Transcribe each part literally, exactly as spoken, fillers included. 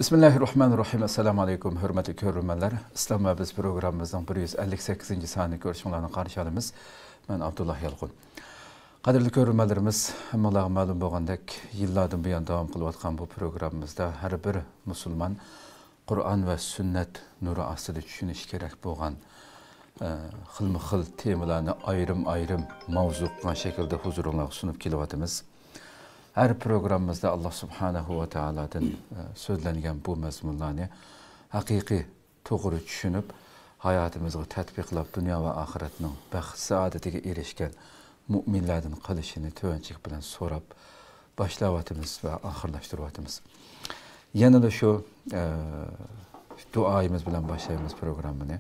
بىسمىللاھىررەھمانىررەھىم. ئەسسالامۇئەلەيكۇم، ھۆرمەتلىك كۆرۈرمەنلەر. ئىسلام ۋە بىز پروگراممىمىزنىڭ بىر يۈز ئەللىك سەككىزىنچى سانىنى كۆرۈشۈڭلارنى قارشى ئالىمىز. مەن ئابدۇللا يالقۇن. قەدىرلىك كۆرۈرمەنلىرىمىز، ھەممىڭلارغا مەلۇم بولغاندەك، يىللاردىن بۇيان داۋام قىلىۋاتقان بۇ پروگراممىمىزدا ھەر بىر مۇسۇلمان قۇرئان ۋە سۈننەت نۇرى ئاستىدا چۈشىنىشى كېرەك بولغان، ئە، خىلمۇ خىل تېمىلارنى ئايرىم-ئايرىم ماۋزۇ قىلغان شەكىلدە ھۇزۇرۇڭلارغا سۇنۇپ كېلىۋاتىمىز. ھەر پروگراممىمىزدا ئاللا سۇبھانەھۇ ۋە تائالادىن، ئە، سۆزلەنگەن بۇ مەزمۇنلارنى ھەقىقىي توغرا چۈشىنىپ، ھاياتىمىزغا تەتبىقلاپ، دۇنيا ۋە ئاخىرەتنىڭ بەخت-سائادىتىگە ئېرىشكەن مۇئمىنلەردىن قىلىشىنى تۆۋەنچىلىك بىلەن سوراپ باشلاۋاتىمىز ۋە ئاخىرلاشتۇرۇۋاتىمىز. يەنىلا شۇ، ئە، دۇئايىمىز بىلەن باشلايمىز پروگراممىنى.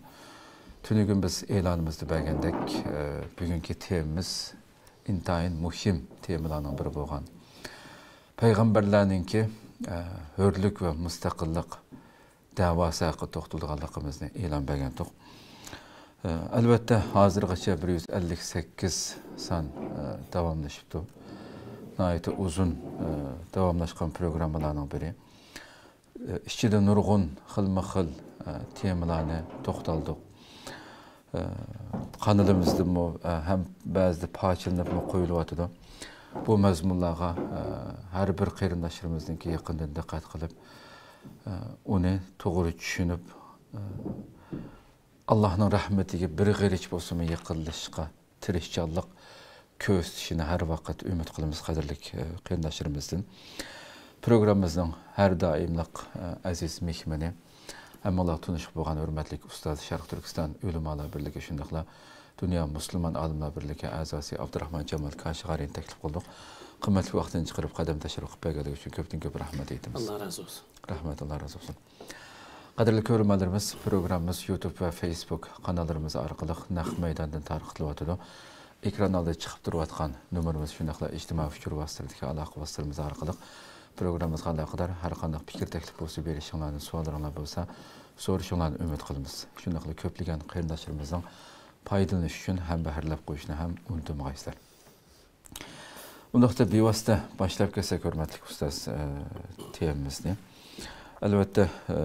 تۈنۈگۈن بىز ئېلانىمىزدا بەرگەندەك، ئە، بۈگۈنكى تېمىمىز ئىنتايىن مۇھىم تېمىلارنىڭ بىرى بولغان پەيغەمبەرلەرنىڭكى، ئە، ھۆرلۈك ۋە مۇستەقىللىق دەۋاسى ھەققىدە توختىلىدىغانلىقىمىزنى ئېلان بەرگەنتۇق. ئەلۋەتتە، ھازىرغىچە بىر يۈز ئەللىك سەككىز سان، ئە، داۋاملىشىپتۇ. ناھايىتى ئۇزۇن، ئە، داۋاملاشقان پروگراممىلارنىڭ بىرى. ئە، ئىچىدە نۇرغۇن خىلمۇ خىل، ئە، تېمىلارنى توختالدۇق. ئە، قانىلىمىزدىمۇ، ئە، ھەم بەزىدە پارچىلىنىپمۇ قويۇلۇۋاتىدۇ. بۇ مەزمۇنلارغا، ئە، ھەر بىر قېرىنداشلىرىمىزنىڭكى يېقىندىن دىققەت قىلىپ، ئە، ئۇنى توغرا چۈشىنىپ، ئە، ئاللاھنىڭ رەھمىتىگە بىر غېرىچ بولسىمۇ يېقىنلىشىشقا تىرىشچانلىق كۆرسىتىشىنى ھەر ۋاقىت ئۈمىد قىلىمىز، قەدىرلىك، ئە، قېرىنداشلىرىمىزدىن. پروگراممىمىزنىڭ ھەر دائىملىق، ئە، ئەزىز مېھمىنى، ھەممىڭلار تونۇشلۇق بولغان ھۆرمەتلىك ئۇستاز، شەرقىي تۈركىستان ئۆلىمالار بىرلىكى شۇنداقلا دۇنيا مۇسۇلمان ئالىملار بىرلىكى ئەزاسى ئابدۇراخمان جامال كاشغەرىنى تەكلىپ قىلدۇق. قىممەتلىك ۋاقتىنى چىقىرىپ قەدەم تەشرىپ قىلىپ بەرگەنلىكى ئۈچۈن كۆپتىن كۆپ رەھمەت ئېيتىمىز. ئاللا رازى بولسۇن. رەھمەت، ئاللا رازى بولسۇن. قەدىرلىك كۆرۈرمەنلىرىمىز، پروگراممىمىز يۇتۇب ۋە فېيسبۇك قاناللىرىمىز ئارقىلىق نەق مەيداندىن تارقىتىلىۋاتىدۇ. ئېكران ئالدىدا چىقىپ تۇرۇۋاتقان نومۇرىمىز، شۇنداقلا ئىجتىمائىي ئۇچۇر ۋاسىتىلىرىدىكى ئالاقە ۋاسىتىلىرىمىز ئارقىلىق پروگراممىمىزغا ئالاقىدار ھەر قانداق پىكىر، تەكلىپ بولسا بېرىشىڭلارنى، سوئاللىرىڭلار بولسا سورىشىڭلارنى ئۈمىد قىلىمىز. شۇنداقلا كۆپلىگەن قېرىنداشلىرىمىزنىڭ پايدىلىنىشى ئۈچۈن ھەمبەھىرلەپ قويۇشنى ھەم ئۇنتۇمىغايسىلەر. ئۇنداقتا بىۋاسىتە باشلاپ كەتسەك، ھۆرمەتلىك ئۇستاز، ئە، تېمىمىزنى. ئەلۋەتتە، ئە،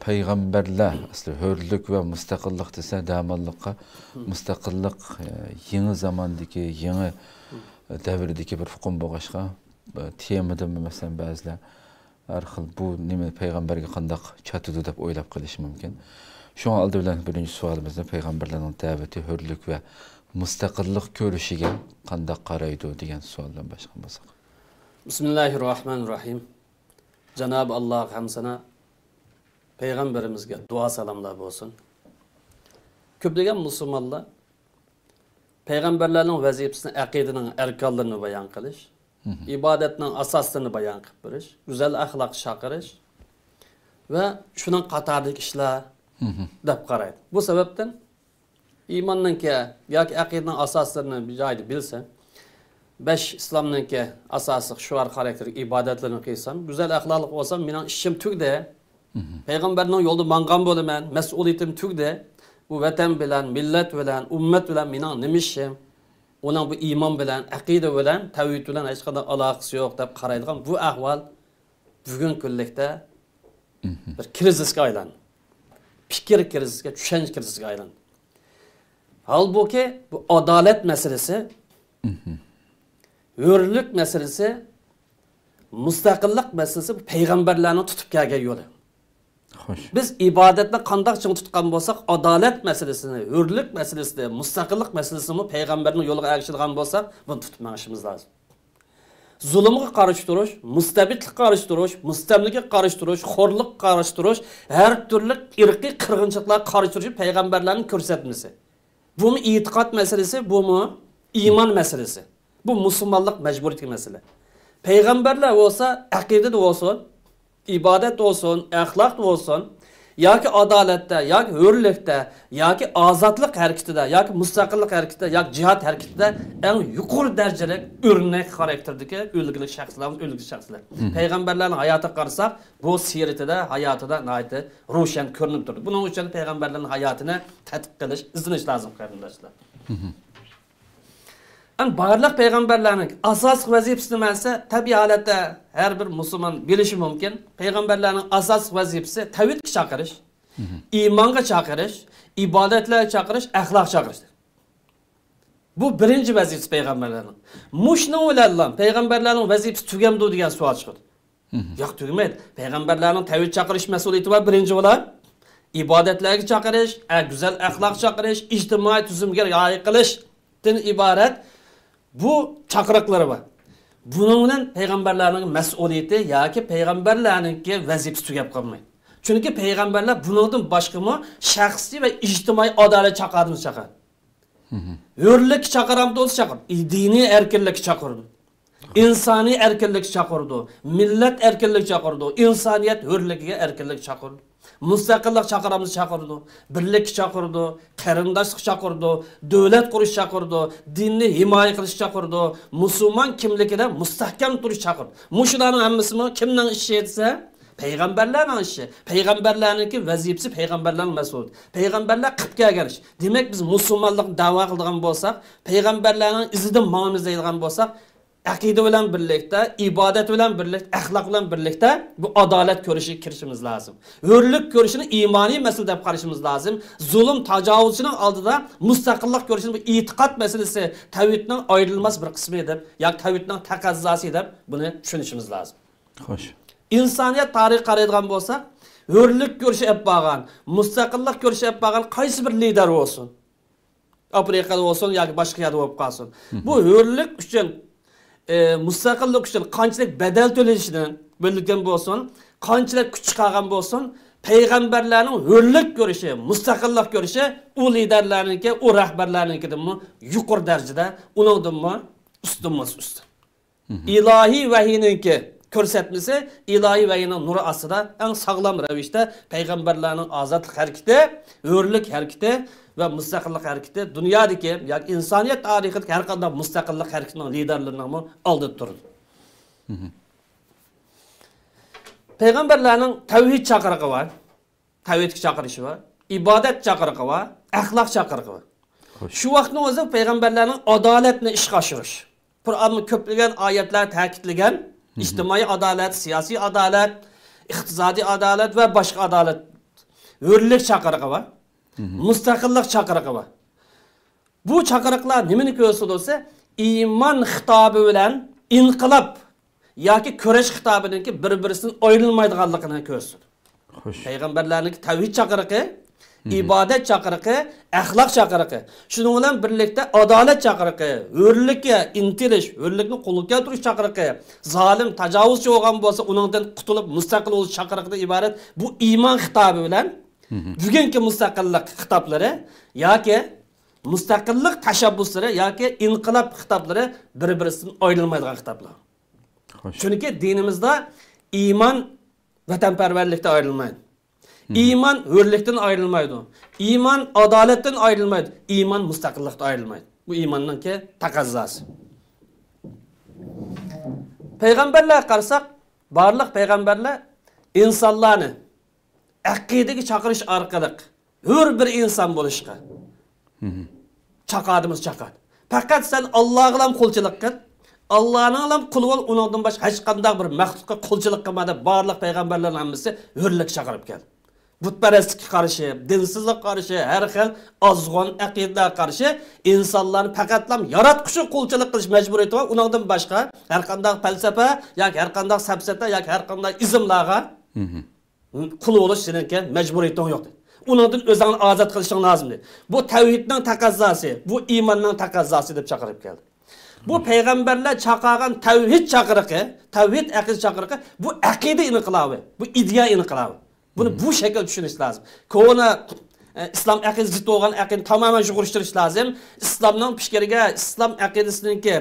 پەيغەمبەرلەر ئەسلى ھۆرلۈك ۋە مۇستەقىللىق دېسە، دەماللىققا مۇستەقىللىق، ئە، يېڭى زاماندىكى، يېڭى دەۋردىكى بىر ئۇقۇم بولغاچقا، ئە، تېمىدىمۇ، مەسىلەن، بەزىلەر ھەر خىل، بۇ نېمە، پەيغەمبەرگە قانداق چاتىدۇ دەپ ئويلاپ قېلىشى مۇمكىن. شۇڭا ئالدى بىلەن بىرىنچى سوئالىمىزنى پەيغەمبەرلەرنىڭ دەۋىتى ھۆرلۈك ۋە مۇستەقىللىق كۆرۈشىگە قانداق قارايدۇ دېگەن سوئال بىلەن باشلىغان بولساق. بىسمىللاھىررەھمانىررەھىم. جانابى ئاللاغا ھەمسانا پەيغەمبىرىمىزگە دۇئا سالاملار بولسۇن. كۆپلىگەن مۇسۇلمانلار پەيغەمبەرلەرنىڭ ۋەزىپىسىنى، ئەقىدىنىڭ ئەركانلىرىنى بايان قىلىش، ئىبادەتنىڭ ئاساسلىرىنى بايان قىلىپ بېرىش، گۈزەل ئەخلاققا چاقىرىش ۋە شۇنىڭ قاتارىدىكى ئىشلار دەپ قارايدۇ. بۇ سەۋەبتىن ئىماننىڭكى ياكى ئەقىدىنىڭ ئاساسلىرىنى بىر جايدا بىلسە، بەش ئىسلامنىڭكى ئاساسلىق شوئار خاراكتېرلىك ئىبادەتلىرىنى قىلسام، گۈزەل ئەخلاقلىق بولسام، مېنىڭ ئىشىم تۈگىدى. پەيغەمبەرنىڭ يولىدا ماڭغان بولىمەن، مەسئۇلىيىتىم تۈگىدى. بۇ ۋەتەن بىلەن، مىللەت بىلەن، ئۈممەت بىلەن مېنىڭ نېمە ئىشىم؟ ئۇنىڭ بۇ ئىمان بىلەن، ئەقىدە بىلەن، تەۋھىد بىلەن ھېچقانداق ئالاقىسى يوق دەپ قارايدىغان بۇ ئەھۋال بۈگۈنكى كۈنلۈكتە بىر كىرىزىسكە ئايلاندى. پىكىر كىرىزىسكە، چۈشەنچە كىرىزىسكە ئايلاندى. ھالبۇكى، بۇ ئادالەت مەسىلىسى، ھۆرلۈك مەسىلىسى، مۇستەقىللىق مەسىلىسى بۇ پەيغەمبەرلەرنىڭ تۇتۇپ كەلگەن يولى. خوش. بىز ئىبادەتنى قانداق چىڭ تۇتقان بولساق، ئادالەت مەسىلىسىنى، ھۆرلۈك مەسىلىسىنى، مۇستەقىللىق مەسىلىسىنىمۇ پەيغەمبەرنىڭ يولىغا ئەگىشىدىغان بولساق، بۇنى تۇتۇپ مېڭىشىمىز لازىم. زۇلۇمغا قارشى تۇرۇش، مۇستەبىتلىككە قارشى تۇرۇش، مۇستەملىكىگە قارشى تۇرۇش، خورلۇققا قارشى تۇرۇش، ھەر تۈرلۈك ئىرقىي قىرغىنچىلىقلارغا قارشى تۇرۇشى پەيغەمبەرلەرنىڭ كۆرسەتمىسى. بۇمۇ ئېتىقاد مەسىلىسى، بۇمۇ ئىمان مەسىلىسى. بۇ مۇسۇلمانلىق مەجبۇرىيىتىدىكى مەسىلە. پەيغەمبەرلەر بولسا ئەقىدىدە بولسۇن، ئىبادەتتە بولسۇن، ئەخلاقتا بولسۇن، ياكى ئادالەتتە، ياكى ھۆرلۈكتە، ياكى ئازادلىق ھەرىكىتىدە، ياكى مۇستەقىللىق ھەرىكىتىدە، ياكى جىھاد ھەرىكىتىدە ئەڭ يۇقىرى دەرىجىلىك ئۆرنەك خاراكتېردىكى ئۈلگىلىك شەخسلەرمىز، ئۈلگىلىك شەخسلەر. پەيغەمبەرلەرنىڭ ھاياتىغا قارىساق، بۇ سىيرىتىدە، ھاياتىدا ناھايىتى روشەن كۆرۈنۈپ تۇرىدۇ. بۇنىڭ ئۈچۈن پەيغەمبەرلەرنىڭ ھاياتىنى تەتقىق قىلىش، ئىزدىنىش لازىم، قېرىنداشلار. ئەمما بارلىق پەيغەمبەرلەرنىڭ ئاساسلىق ۋەزىپىسى نېمە دېسە، تەبىئىي ھالەتتە ھەر بىر مۇسۇلمان بىلىشى مۇمكىن. پەيغەمبەرلەرنىڭ ئاساسلىق ۋەزىپىسى تەۋھىدكە چاقىرىش، ئىمانغا چاقىرىش، ئىبادەتلەرگە چاقىرىش، ئەخلاق چاقىرىش. بۇ بىرىنچى ۋەزىپىسى پەيغەمبەرلەرنىڭ. مۇشۇنىڭ بىلەنلا پەيغەمبەرلەرنىڭ ۋەزىپىسى تۈگەمدۇ دېگەن سوئال چىقىدۇ. ياق، تۈگىمەيدۇ. پەيغەمبەرلەرنىڭ تەۋھىد چاقىرىش مەسئۇلىيىتى بار، بىرىنچى بولار. ئىبادەتلەرگە چاقىرىش، ئە، گۈزەل ئەخلاق چاقىرىش، ئىجتىمائىي تۈزۈمگە رىئايە قىلىشتىن ئىبارەت بۇ چاقىرىقلىرى بار. بۇنىڭ بىلەن پەيغەمبەرلەرنىڭ مەسئۇلىيىتى ياكى پەيغەمبەرلەرنىڭكى ۋەزىپىسى تۈگەپ قالمايدۇ. چۈنكى پەيغەمبەرلەر بۇنىڭدىن باشقىمۇ شەخسىي ۋە ئىجتىمائىي ئادالەت چاقىرىدۇ، چاقىرىدۇ. ھۆرلۈككە چاقىرامدۇ؟ چاقىرىدۇ. دىنىي ئەركىنلىككە چاقىرىدۇ. ئىنسانىي ئەركىنلىككە چاقىرىدۇ. مىللەت ئەركىنلىكى چاقىرىدۇ. ئىنسانىيەت ھۆرلۈكىگە ئەركىنلىك چاقىرىدۇ. مۇستەقىللىق چاقىرامدۇ؟ چاقىرىدۇ. بىرلىككە چاقىرىدۇ. قېرىنداشلىق چاقىرىدۇ. دۆلەت قۇرۇش چاقىرىدۇ. دىننى ھىمايە قىلىش چاقىرىدۇ. مۇسۇلمان كىملىكىدە مۇستەھكەم تۇرۇش چاقىرىدۇ. مۇشۇلارنىڭ ھەممىسىمۇ كىمنىڭ ئىشى دېسە، پەيغەمبەرلەرنىڭ ئىشى. پەيغەمبەرلەرنىڭكى ۋەزىپىسى، پەيغەمبەرلەرنىڭ مەسئۇلىيىتى. پەيغەمبەرلەر قىلىپ كەلگەن ئىش. دېمەك، بىز مۇسۇلمانلىقنى دەۋا قىلىدىغان بولساق، پەيغەمبەرلەرنىڭ ئىزىدىن ماڭىمىز دەيدىغان بولساق، ئەقىدە بىلەن بىرلىكتە، ئىبادەت بىلەن بىرلىكتە، ئەخلاق بىلەن بىرلىكتە بۇ ئادالەت كۆرۈشىگە كىرىشىمىز لازىم. ھۆرلۈك كۆرۈشىنى ئىمانىي مەسىلە دەپ قارىشىمىز لازىم. زۇلۇم، تاجاۋۇزچىنىڭ ئالدىدا مۇستەقىللىق كۆرۈشىنى بۇ ئېتىقاد مەسىلىسى، تەۋھىدنىڭ ئايرىلماس بىر قىسمى دەپ ياكى تەۋھىدنىڭ تەقەززاسى دەپ بۇنى چۈشىنىشىمىز لازىم. خوش. ئىنسانىيەت تارىخىغا قارايدىغان بولساق، ھۆرلۈك كۈرىشى ئېلىپ بارغان، مۇستەقىللىق كۈرىشى ئېلىپ بارغان قايسى بىر لىدەر بولسۇن، ئافرىقادا بولسۇن ياكى باشقا يەردە بولۇپ قالسۇن، بۇ ھۆرلۈك ئۈچۈن، ئە، مۇستەقىللىق ئۈچۈن قانچىلىك بەدەل تۆلىشىدىن بىلگەن بولسۇن، قانچىلىك كۈچ چىقارغان بولسۇن، پەيغەمبەرلەرنىڭ ھۆرلۈك كۈرىشى، مۇستەقىللىق كۈرىشى ئۇ لىدەرلەرنىڭكى، ئۇ رەھبەرلەرنىڭكىدىنمۇ يۇقىرى دەرىجىدە، ئۇنىڭدىنمۇ ئۈستۈنمۇ ئۈستۈن. ئىلاھىي ۋەھىينىڭكى كۆرسەتمىسى، ئىلاھىي ۋەھىينىڭ نۇرى ئاستىدا ئەڭ ساغلام رەۋىشتە پەيغەمبەرلەرنىڭ ئازادلىق ھەرىكىتى، ھۆرلۈك ھەرىكىتى ۋە مۇستەقىللىق ھەرىكىتى دۇنيادىكى ياكى ئىنسانىيەت تارىخىدىكى ھەر قانداق مۇستەقىللىق ھەرىكىتىنىڭ لىدەرلىرىنىڭمۇ ئالدىدا تۇرىدۇ. پەيغەمبەرلەرنىڭ تەۋھىد چاقىرىقى بار. تەۋھىدكە چاقىرىشى بار، ئىبادەت چاقىرىقى بار، ئەخلاق چاقىرىقى بار. خوش. شۇ ۋاقىتنىڭ ئۆزىدە پەيغەمبەرلەرنىڭ ئادالەتنى ئىشقا ئاشۇرۇش. قۇرئانمۇ كۆپلىگەن ئايەتلەر تەكىتلىگەن. ئىجتىمائىي ئادالەت، سىياسىي ئادالەت، ئىقتىسادىي ئادالەت ۋە باشقا ئادالەت. ھۆرلۈك چاقىرىقى بار. مۇستەقىللىق چاقىرىقى بار. بۇ چاقىرىقلار نېمىنى كۆرسىتىدۇ دېسە، ئىمان خىتابى بىلەن ئىنقىلاب ياكى كۈرەش خىتابىنىڭكى بىر-بىرسىدىن ئايرىلمايدىغانلىقىنى كۆرسىتىدۇ. خوش. پەيغەمبەرلەرنىڭكى تەۋھىد چاقىرىقى، ئىبادەت چاقىرىقى، ئەخلاق چاقىرىقى. شۇنىڭ بىلەن بىرلىكتە ئادالەت چاقىرىقى، ھۆرلۈككە ئىنتىلىش، ھۆرلۈكنى قولغا كەلتۈرۈش چاقىرىقى، زالىم، تاجاۋۇزچى بولغان بولسا ئۇنىڭدىن قۇتۇلۇپ مۇستەقىل بولۇش چاقىرىقىدىن ئىبارەت بۇ ئىمان خىتابى بىلەن بۈگۈنكى مۇستەقىللىق خىتابلىرى ياكى مۇستەقىللىق تەشەببۇسلىرى ياكى ئىنقىلاب خىتابلىرى بىر-بىرسىدىن ئايرىلمايدىغان خىتابلار. خوش. چۈنكى دىنىمىزدا ئىمان ۋەتەنپەرۋەرلىكتىن ئايرىلمايدۇ. ئىمان ھۆرلۈكتىن ئايرىلمايدۇ. ئىمان ئادالەتتىن ئايرىلمايدۇ. ئىمان مۇستەقىللىقتىن ئايرىلمايدۇ. بۇ ئىماننىڭكى تەقەززاسى. پەيغەمبەرلەرگە قارىساق، بارلىق پەيغەمبەرلەر ئىنسانلارنى ئەقىدىگە چاقىرىش ئارقىلىق ھۆر بىر ئىنسان بولۇشقا چاقىرىمىز، چاقىرىدۇ. پەقەت سەن ئاللاغىلا قۇلچىلىق قىل، ئاللانىڭلا قۇلى بول، ئۇنىڭدىن باشقا ھېچقانداق بىر مەخلۇققا قۇلچىلىق قىلما دەپ بارلىق پەيغەمبەرلەرنىڭ ھەممىسى ھۆرلۈككە چاقىرىپ كەلدى. بۇتپەرەسلىككە قارشى، دىنسىزلىققە قارشى، ھەر خىل ئازغۇن ئەقىدىلەرگە قارشى ئىنسانلارنى پەقەتلا ياراتقۇچىغا قۇلچىلىق قىلىش مەجبۇرىيىتى بار. ئۇنىڭدىن باشقا ھەر قانداق پەلسەپە ياكى ھەر قانداق سەپسەتە ياكى ھەر قانداق ئىزملارغا قۇل بولۇش سېنىڭكى مەجبۇرىيىتىڭ يوق. ئۇنىڭدىن ئۆزۈڭنى ئازاد قىلىشىڭ لازىم دېدى. بۇ تەۋھىدنىڭ تەقەززاسى، بۇ ئىماننىڭ تەقەززاسى دەپ چاقىرىپ كەلدى. بۇ پەيغەمبەرلەر چاقىرغان تەۋھىد چاقىرىقى، تەۋھىد ئەقىدە چاقىرىقى، بۇ ئەقىدە ئىنقىلابى، بۇ ئىدىيە ئىنقىلابى. بۇنى بۇ شەكىلدە چۈشىنىش لازىم. كونا، ئە، ئىسلام ئەقىدىسى زىت بولغان ئەقىدىنى تامامەن يۇغۇرۇشتۇرۇش لازىم. ئىسلامنىڭ پىكرىگە، ئىسلام ئەقىدىسىنىڭكى،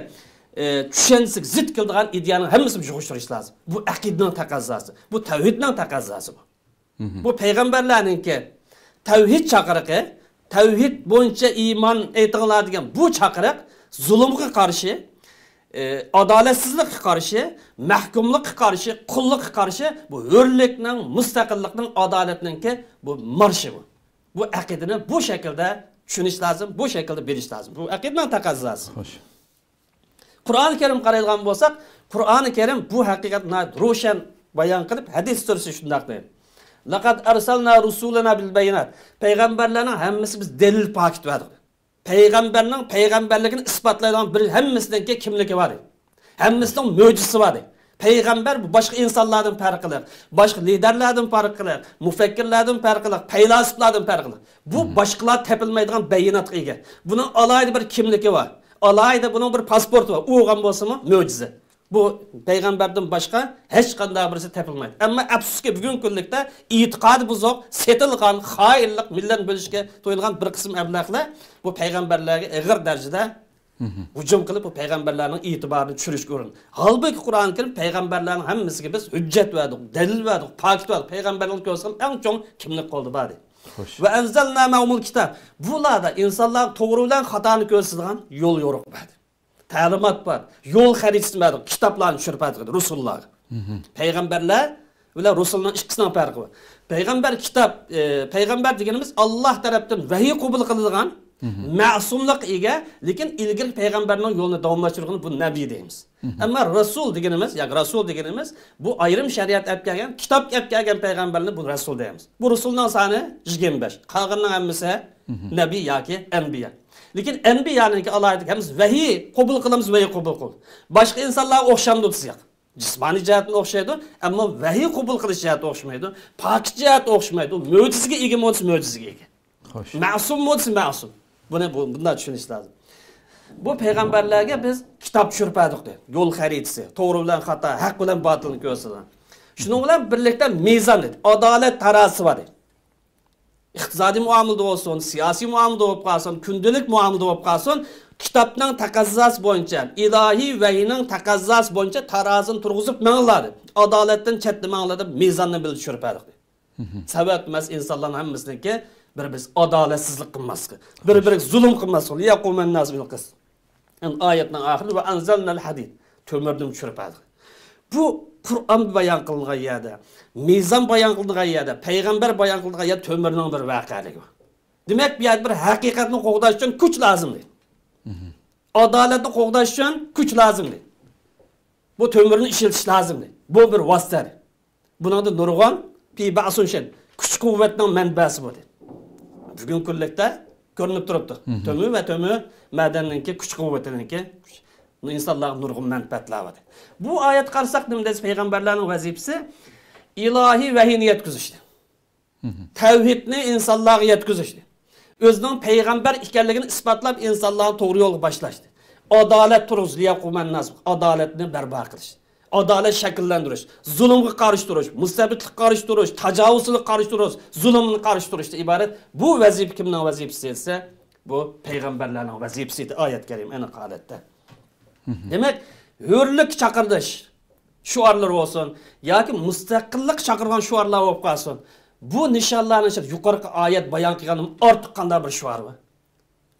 ئە، چۈشەنچىسىگە زىت كېلىدىغان ئىدىيەنىڭ ھەممىسىنى يۇغۇرۇشتۇرۇش لازىم. بۇ ئەقىدىنىڭ تەقەززاسى. بۇ تەۋھىدنىڭ تەقەززاسى بۇ. بۇ پەيغەمبەرلەرنىڭكى تەۋھىد چاقىرىقى، تەۋھىد بويىچە ئىمان ئېيتىڭلار دېگەن بۇ چاقىرىق زۇلۇمغا قارشى، ئى، ئادالەتسىزلىككە قارشى، مەھكۇملۇققا قارشى، قۇللۇققا قارشى بۇ ھۆرلۈكنىڭ، مۇستەقىللىقنىڭ، ئادالەتنىڭكى بۇ مارشى بۇ. بۇ ئەقىدىنى بۇ شەكىلدە چۈشىنىش لازىم، بۇ شەكىلدە بىلىش لازىم. بۇ ئەقىدىنىڭ تەقەززاسى. خوش. قۇرئانى كەرىم قارايدىغان بولساق، قۇرئانى كەرىم بۇ ھەقىقەتنى ناھايىتى روشەن بايان قىلىپ، ھەدىس سۈرىسى شۇنداق دەيدۇ: لەقەد ئەرسەلنا رۇسۇلەنا بىل بەييىنات. پەيغەمبەرلەرنىڭ ھەممىسى بىز دەلىل پاكىت بەردۇق. پەيغەمبەرنىڭ پەيغەمبەرلىكىنى ئىسپاتلايدىغان بىر ھەممىسىنىڭكى كىملىكى بار ئىدى. ھەممىسىنىڭ مۆجىزىسى بار ئىدى. پەيغەمبەر باشقا ئىنسانلاردىن پەرقلىق، باشقا لىدەرلەردىن پەرقلىق، مۇفەككىرلەردىن پەرقلىق، پەيلاسوپلاردىن پەرقلىق. بۇ باشقىلار تېپىلمايدىغان بەييىناتقا ئىگە. بۇنىڭ ئالاھىدە بىر كىملىكى بار. ئالاھىدە بۇنىڭ بىر پاسپورتى بار. ئۇ بولغان بولسىمۇ مۆجىزە. بۇ پەيغەمبەردىن باشقا ھېچقانداق بىرسى تېپىلمايدۇ. ئەمما ئەپسۇسكى، بۈگۈنكى كۈنلۈكتە ئېتىقادى بۇزۇق، سېتىلغان، خائىنلىق، مىللەتنى بۆلۈشكە تويۇنغان بىر قىسىم ئەبلەخلەر بۇ پەيغەمبەرلەرگە ئېغىر دەرىجىدە ھۇجۇم قىلىپ، بۇ پەيغەمبەرلەرنىڭ ئېتىبارىنى چۈشۈرۈشكە ئۇرۇنىدۇ. ھالبۇكى، قۇرئانى كەرىم پەيغەمبەرلەرنىڭ ھەممىسىگە بىز ھۆججەت بەردۇق، دەلىل بەردۇق، پاكىت بەردۇق. پەيغەمبەرلەرنى كۆرسەڭ، ئەڭ چوڭ كىملىك قولدا بار ئىدى. خوش. ۋە ئەنزەلنا مەئۇھۇمۇل كىتاب. بۇلاردا ئىنسانلارغا توغرا بىلەن خاتانى كۆرسىتىدىغان يول يورۇق بەردى. تەلىمات بار. يول خەرىتىسىنى بەردۇق. كىتابلارنى چۈشۈرۈپ بەردۇق رۇسۇللارغا. پەيغەمبەرلەر بىلەن رۇسۇلنىڭ ئىككىسىنىڭ پەرقى بار. پەيغەمبەر كىتاب، ئە، پەيغەمبەر دېگىنىمىز ئاللاھ تەرەپتىن ۋەھىي قوبۇل قىلىدىغان، مەسۇملۇققا ئىگە، لېكىن ئىلگىرى پەيغەمبەرنىڭ يولىنى داۋاملاشتۇرغىنى بۇ نەبىي دەيمىز. ئەمما رەسۇل دېگىنىمىز، ياكى رەسۇل دېگىنىمىز بۇ ئايرىم شەرىئەت ئەپ كەلگەن، كىتاب ئەپ كەلگەن پەيغەمبەرنى بۇ رەسۇل دەيمىز. بۇ رۇسۇلنىڭ سانى يىگىرمە بەش. قالغىنىنىڭ ھەممىسى نەبىي ياكى ئەنبىيا. لېكىن ئەنبىيانىڭكى ئالاھىدىلىكى ھەممىسى ۋەھىي قوبۇل قىلىمىز، ۋەھىي قوبۇل قىل. باشقا ئىنسانلارغا ئوخشامدۇ دېسەك، جىسمانىي جەھەتتىن ئوخشايدۇ، ئەمما ۋەھىي قوبۇل قىلىش جەھەتتىن ئوخشىمايدۇ. پاكىت جەھەتتىن ئوخشىمايدۇ. مۆجىزىگە ئىگە بولسا مۆجىزىگە ئىگە. خوش. مەسۇم بولسا مەسۇم. بۇنى بۇ، بۇنداق چۈشىنىش لازىم. بۇ پەيغەمبەرلەرگە بىز كىتاب چۈشۈرۈپ بەردۇق دەيدۇ. يول خەرىتىسى، توغرا بىلەن خاتا، ھەق بىلەن باتىلنى كۆرسىتىدىغان. شۇنىڭ بىلەن بىرلىكتە مىزان دەيدۇ. ئادالەت تارازىسى بار دەيدۇ. ئىقتىسادىي مۇئامىلىدە بولسۇن، سىياسىي مۇئامىلىدە بولۇپ قالسۇن، كۈندىلىك مۇئامىلىدە بولۇپ قالسۇن، كىتابنىڭ تەقەززاسى بويىچە، ئىلاھىي ۋەھىينىڭ تەقەززاسى بويىچە تارازىنى تۇرغۇزۇپ مېڭىڭلار دەيدۇ. ئادالەتتىن چەتتە مېڭىڭلار دەپ مىزاننى بىللە چۈشۈرۈپ بەردۇق دەيدۇ. سەۋەب ئەمەس ئىنسانلارنىڭ ھەممىسىنىڭكى بىر بىز ئادالەتسىزلىك قىلماسلىقى، بىر بىرىگە زۇلۇم قىلماسلىقى. لىيەقۇمەنناسۇ بىل قىسىت. ئەمدى ئايەتنىڭ ئاخىرى ۋە ئەنزەلنەل ھەدىد. تۆمۈرنى چۈشۈرۈپ بەردۇق. بۇ قۇرئان بايان قىلىنغان يەردە، مىزان بايان قىلىنغان يەردە، پەيغەمبەر بايان قىلىنغان يەردە تۆمۈرنىڭ بىر ۋەقەلىكى بار. دېمەك، بۇ يەردە بىر ھەقىقەتنى قوغداش ئۈچۈن كۈچ لازىم دەيدۇ. ئادالەتنى قوغداش ئۈچۈن كۈچ لازىم دەيدۇ. بۇ تۆمۈرنى ئىشلىتىش لازىم دەيدۇ. بۇ بىر ۋاسىتە. بۇنىڭدا نۇرغۇن پى بەئسۇن شەن، كۈچ-قۇۋۋەتنىڭ مەنبەسى بۇ دەيدۇ. بۈگۈنكى كۈنلۈكتە كۆرۈنۈپ تۇرۇپتۇ. تۆمۈر ۋە تۆمۈر مەدەننىڭكى كۈچ-قۇۋۋىتىنىڭكى ئىنسانلارغا نۇرغۇن مەنپەئەتلەر بار دەيدۇ. بۇ ئايەتكە قارىساق، نېمە دەيسىز؟ پەيغەمبەرلەرنىڭ ۋەزىپىسى ئىلاھىي ۋەھىينى يەتكۈزۈشتە. تەۋھىدنى ئىنسانلارغا يەتكۈزۈشتە. ئۆزىنىڭ پەيغەمبەر ئىكەنلىكىنى ئىسپاتلاپ، ئىنسانلارنى توغرا يولغا باشلاشتى. ئادالەت تۇرغۇزۇش، لىيەقۇمەنناس، ئادالەتنى بەرپا قىلىش. ئادالەت شەكىللەندۈرۈش، زۇلۇمغا قارشى تۇرۇش، مۇستەبىتلىككە قارشى تۇرۇش، تاجاۋۇزچىلىققا قارشى تۇرۇش، زۇلۇمغا قارشى تۇرۇشتىن ئىبارەت. بۇ ۋەزىپە كىمنىڭ ۋەزىپىسى دېسە، بۇ پەيغەمبەرلەرنىڭ ۋەزىپىسى ئىدى، ئايەت كەرىم ئېنىق ھالەتتە. دېمەك، ھۆرلۈك چاقىرىش شوئارلىرى بولسۇن ياكى مۇستەقىللىق چاقىرغان شوئارلار بولۇپ قالسۇن، بۇ نىشانلارنىڭ ئىچىدە يۇقىرىقى ئايەت بايان قىلغاندىن ئارتۇق قانداق بىر شوئار بار؟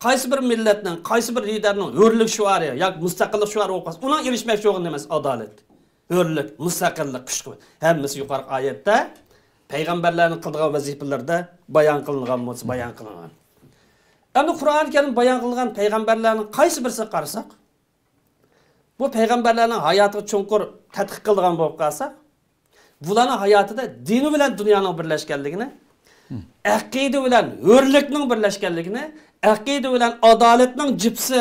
قايسى بىر مىللەتنىڭ، قايسى بىر لىدەرنىڭ ھۆرلۈك شوئارى ياكى مۇستەقىللىق شوئارى بولۇپ قالسا، ئۇنىڭ ئېرىشمەكچى بولغىنى نېمە؟ ئادالەت، ھۆرلۈك، مۇستەقىللىق، كۈچ-قۇۋۋەت. ھەممىسى يۇقىرىقى ئايەتتە پەيغەمبەرلەرنىڭ قىلىدىغان ۋەزىپىلىرىدە بايان قىلىنغان بولسا، بايان قىلىنغان. ئەمدى قۇرئانى كەرىم بايان قىلغان پەيغەمبەرلەرنىڭ قايسى بىرسىگە قارىساق، بۇ پەيغەمبەرلەرنىڭ ھاياتىغا چوڭقۇر تەتقىق قىلىدىغان بولۇپ قالساق، بۇلارنىڭ ھاياتىدا دىنى بىلەن دۇنيانىڭ بىرلەشكەنلىكىنى، ئەقىدە بىلەن ھۆرلۈكنىڭ بىرلەشكەنلىكىنى، ئەقىدە بىلەن ئادالەتنىڭ جىپسى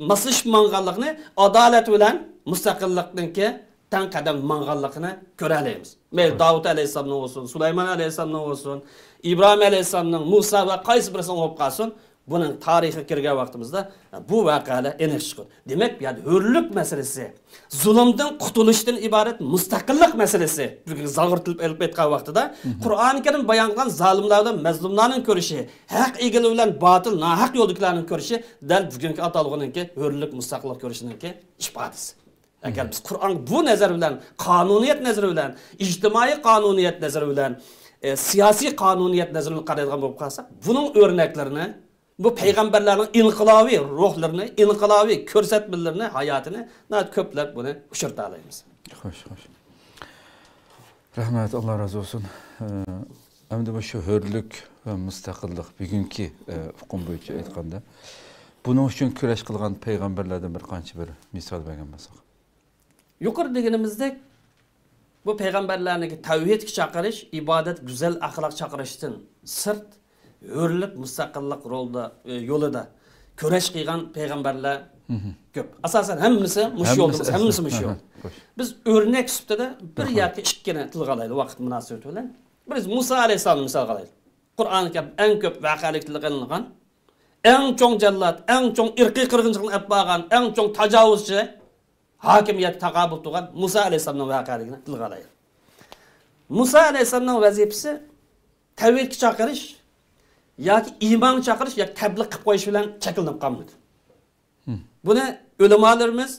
ماسلىشىپ ماڭغانلىقىنى، ئادالەت بىلەن مۇستەقىللىقنىڭكى تەڭ قەدەم ماڭغانلىقىنى كۆرەلەيمىز. مەيلى داۋۇت ئەلەيھىسسالامنىڭ بولسۇن، سۇلايمان ئەلەيھىسسالامنىڭ بولسۇن، ئىبراھىم ئەلەيھىسسالامنىڭ، مۇسا ۋە قايسى بىرسىنىڭ بولۇپ قالسۇن، بۇنىڭ تارىخىغا كىرگەن ۋاقتىمىزدا بۇ ۋەقەلەر ئېنىق چىقىدۇ. دېمەك، بۇ يەردە ھۆرلۈك مەسىلىسى، زۇلۇمدىن قۇتۇلۇشتىن ئىبارەت مۇستەقىللىق مەسىلىسى، بۈگۈن زاغرىتىلىپ ئېلىپ ئېيتقان ۋاقتىدا، قۇرئانى كەرىم بايان قىلغان زالىملار بىلەن مەزلۇملارنىڭ كۈرىشى، ھەق ئىگىلىرى بىلەن باتىل، ناھەق يولدىكىلەرنىڭ كۈرىشى دەل بۈگۈنكى ئاتالغۇنىڭكى ھۆرلۈك، مۇستەقىللىق كۈرىشىنىڭكى ئىپادىسى. ئەگەر بىز قۇرئانغا بۇ نەزەر بىلەن، قانۇنىيەت نەزىرى بىلەن، ئىجتىمائىي قانۇنىيەت نەزىرى بىلەن، ئە، سىياسىي قانۇنىيەت نەزىرى بىلەن قارايدىغان بولۇپ قالساق، بۇنىڭ ئۆرنەكلىرىنى، بۇ پەيغەمبەرلەرنىڭ ئىنقىلابىي روھلىرىنى، ئىنقىلابىي كۆرسەتمىلىرىنى، ھاياتىنى ناھايىتى كۆپلەپ بۇنى ئۇچرىتالايمىز. خوش، خوش. رەھمەت، ئاللا رازى بولسۇن. ئە، ئەمدى مۇشۇ ھۆرلۈك ۋە مۇستەقىللىق، بۈگۈنكى، ئە، ئۇقۇم بويىچە ئېيتقاندا، بۇنىڭ ئۈچۈن كۈرەش قىلغان پەيغەمبەرلەردىن بىر قانچە بىر مىسال بەرگەن بولساق. يۇقىرىدا دېگىنىمىزدەك، بۇ پەيغەمبەرلەرنىڭكى تەۋھىدكە چاقىرىش، ئىبادەت، گۈزەل ئەخلاق چاقىرىشتىن سىرت، ھۆرلۈك، مۇستەقىللىق رولدا، ئى، يولىدا كۈرەش قىلغان پەيغەمبەرلەر كۆپ. ئاساسەن ھەممىسى مۇشۇ يولدا، ھەممىسى مۇشۇ يول. خوش. بىز ئۆرنەك سۈپىتىدە بىر ياكى ئىككىنى تىلغا ئالايلى، ۋاقىت مۇناسىۋىتى بىلەن. بىرىنچى مۇسا ئەلەيھىسسالامنى مىسالغا ئالايلى. قۇرئانى كەرىم ئەڭ كۆپ ۋەقەلىك تىلغا ئېلىنغان، ئەڭ چوڭ جاللات، ئەڭ چوڭ ئىرقىي قىرغىنچىلىقنى ئېلىپ بارغان، ئەڭ چوڭ تاجاۋۇزچى، ھاكىمىيەتكە تاقابىل تۇرغان مۇسا ئەلەيھىسسالامنىڭ ۋەقەلىكىنى تىلغا ئالايلى. مۇسا ئەلەيھىسسالامنىڭ ۋەزىپىسى تەۋھىدكە چاقىرىش ياكى ئىمانغا چاقىرىش ياكى تەبلىغ قىلىپ قويۇش بىلەن چەكلىنىپ قالمىدى. بۇنى ئۆلىمالىرىمىز،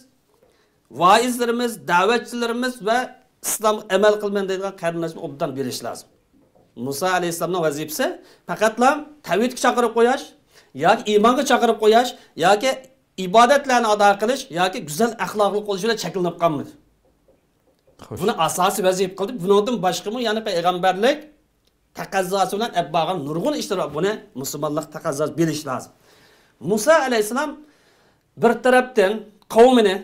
ۋائىزلىرىمىز، دەۋەتچىلىرىمىز ۋە ئىسلامغا ئەمەل قىلىمەن دەيدىغان قېرىنداشلار ئوبدان بىلىشى لازىم. مۇسا ئەلەيھىسسالامنىڭ ۋەزىپىسى پەقەتلا تەۋھىدكە چاقىرىپ قويۇش ياكى ئىمانغا چاقىرىپ قويۇش ياكى ئىبادەتلەرنى ئادا قىلىش ياكى گۈزەل ئەخلاقلىق بولۇش بىلەن چەكلىنىپ قالمىدى. خوش. بۇنى ئاساسىي ۋەزىپە قىلدى. بۇنىڭدىن باشقىمۇ يەنە پەيغەمبەرلىك تەقەززاسى بىلەن ئەپ بارغان نۇرغۇن ئىشلار بار. بۇنى مۇسۇلمانلىق تەقەززاسى بىلىش لازىم. مۇسا ئەلەيھىسسالام بىر تەرەپتىن قەۋمىنى،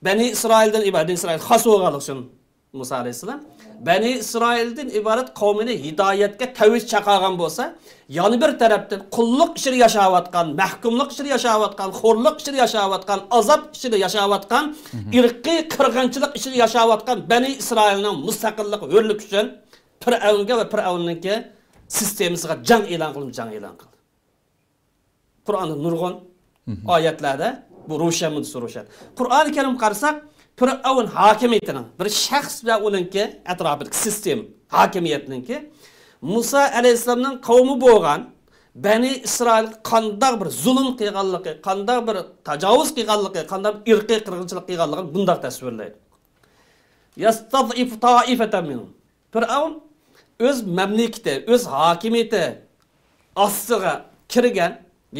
بەنى ئىسرائىلدىن ئىبارەت، بەنى ئىسرائىل خاس بولغانلىقى ئۈچۈن مۇسا ئەلەيھىسسالام بەنى ئىسرائىلدىن ئىبارەت قەۋمىنى ھىدايەتكە تەۋھىد چاقىرغان بولسا، يەنە بىر تەرەپتىن قۇللۇق ئىچىدە ياشاۋاتقان، مەھكۇملۇق ئىچىدە ياشاۋاتقان، خورلۇق ئىچىدە ياشاۋاتقان، ئازاب ئىچىدە ياشاۋاتقان، ئىرقىي قىرغىنچىلىق ئىچىدە ياشاۋاتقان بەنى ئىسرائىلنىڭ مۇستەقىللىق، ھۆرلۈك ئۈچۈن پىرئەۋنگە ۋە پىرئەۋننىڭكى سىستېمىسىغا جەڭ ئېلان قىلىپ، جەڭ ئېلان قىلدى. قۇرئاندا نۇرغۇن ئايەتلەردە بۇ روشەن، مۇددىسى روشەن. قۇرئانى كەرىمگە قارىساق، پىرئەۋن ھاكىمىيىتىنىڭ بىر شەخس ۋە ئۇنىڭكى ئەتراپىدىكى سىستېما ھاكىمىيەتنىڭكى مۇسا ئەلەيھىسسالامنىڭ قەۋمى بولغان بەنى ئىسرائىلغا قانداق بىر زۇلۇم قىلغانلىقى، قانداق بىر تاجاۋۇز قىلغانلىقى، قانداق بىر ئىرقىي قىرغىنچىلىق قىلغانلىقىنى بۇنداق تەسۋىرلەيدۇ. يەستەزئىفۇ تائىفەتەن مىنھۇم. پىرئەۋن ئۆز مەملىكىتى، ئۆز ھاكىمىيىتى ئاستىغا كىرگەن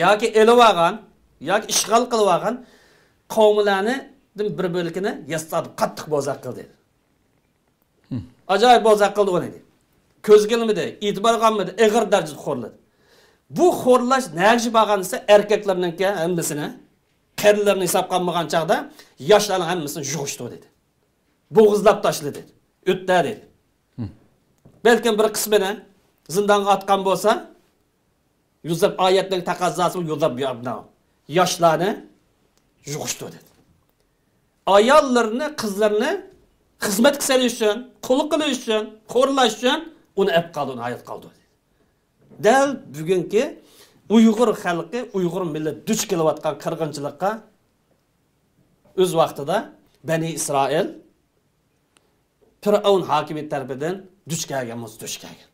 ياكى ئېلىۋالغان ياكى ئىشغال قىلىۋالغان قەۋملەرنىڭ بىر بۆلىكىنى يەستەزئىفۇ، قاتتىق بوزەك قىلدى. ئاجايىپ بوزەك قىلدى ئۇنى. كۆزگە ئىلمىدى، ئېتىبارغا ئالمىدى، ئېغىر دەرىجىدە خورلىدى. بۇ خورلاش نەگە بارغان دېسە، ئەركەكلەرنىڭكى ھەممىسىنى، قېرىلىرىنى ھېسابقا ئالمىغان چاغدا ياشلارنىڭ ھەممىسىنى يۇغۇشتۇردى. بوغۇزلاپ تاشلىدى، ئۆتتە دېدى. بەلكىم بىر قىسمىنى زىندانغا ئاتقان بولسا، يۈزلەپ ئايەتنىڭ تەقەززاسى بىلەن يۈزلەپ ياشلارنى يۇغۇشتۇردى. ئاياللىرىنى، قىزلىرىنى خىزمەتكە سېلىش ئۈچۈن، قۇل قىلىش ئۈچۈن، خورلاش ئۈچۈن ئۇنى ئەپ قالدۇردى، ئۇنى ھايات قالدۇردى. دەل بۈگۈنكى ئۇيغۇر خەلقى، ئۇيغۇر مىللىتى دۇچ كېلىۋاتقان قىرغىنچىلىققا ئۆز ۋاقتىدا بەنى ئىسرائىل پىرئەۋن ھاكىمىيىتى تەرىپىدىن دۇچ كەلگەن بولسا، دۇچ كەلگەن.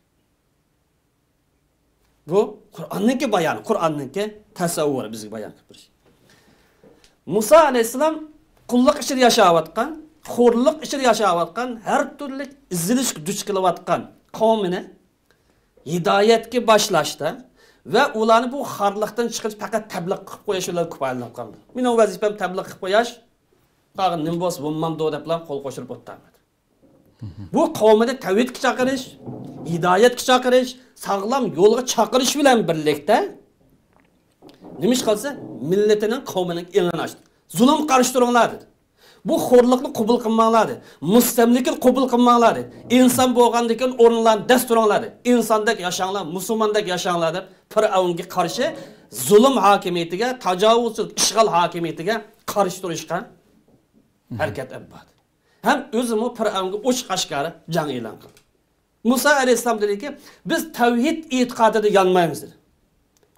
بۇ قۇرئاننىڭكى بايانى، قۇرئاننىڭكى تەسەۋۋۇرى بىزگە بايان قىلىپ بېرىش. مۇسا ئەلەيھىسسالام قۇللۇق ئىچىدە ياشاۋاتقان، خورلۇق ئىچىدە ياشاۋاتقان، ھەر تۈرلۈك ئېزىلىشقا دۇچ كېلىۋاتقان قەۋمىنى ھىدايەتكە باشلاشتا ۋە ئۇلارنى بۇ خارلىقتىن چىقىرىش پەقەت تەبلىغ قىلىپ قويۇش بىلەن كۇپايىلىنىپ قالمىدى. مېنىڭ ۋەزىپەم تەبلىغ قىلىپ قويۇش، قالغان نېمە بولسا بولمامدۇ دەپلا قول قوشۇپ ئولتۇرمىدى. بۇ قەۋمىنى تەۋھىدكە چاقىرىش، ھىدايەتكە چاقىرىش، ساغلام يولغا چاقىرىش بىلەن بىرلىكتە، نېمە ئىش قىلسا، مىللىتىنىڭ، قەۋمىنىڭ ئېڭىنى ئاچتى. زۇلۇمغا قارشى تۇرۇڭلار دېدى. بۇ خورلۇقنى قوبۇل قىلماڭلار دېدى. مۇستەملىكىنى قوبۇل قىلماڭلار دېدى. ئىنسان بولغاندىكىن ئورنۇڭلارنى دەس تۇرۇڭلار دېدى. ئىنساندەك ياشاڭلار، مۇسۇلماندەك ياشاڭلار دەپ، پىرئەۋنگە قارشى، زۇلۇم ھاكىمىيىتىگە، تاجاۋۇزچىلىق، ئىشغال ھاكىمىيىتىگە قارشى تۇرۇشقا ھەرىكەت ئېلىپ باردى. ھەم ئۆزىمۇ پىرئەۋنگە ئوچۇق ئاشكارا جەڭ ئېلان قىلدى. مۇسا ئەلەيھىسسالام دېدىكى، بىز تەۋھىد ئېتىقادىدا يانمايمىز دېدى.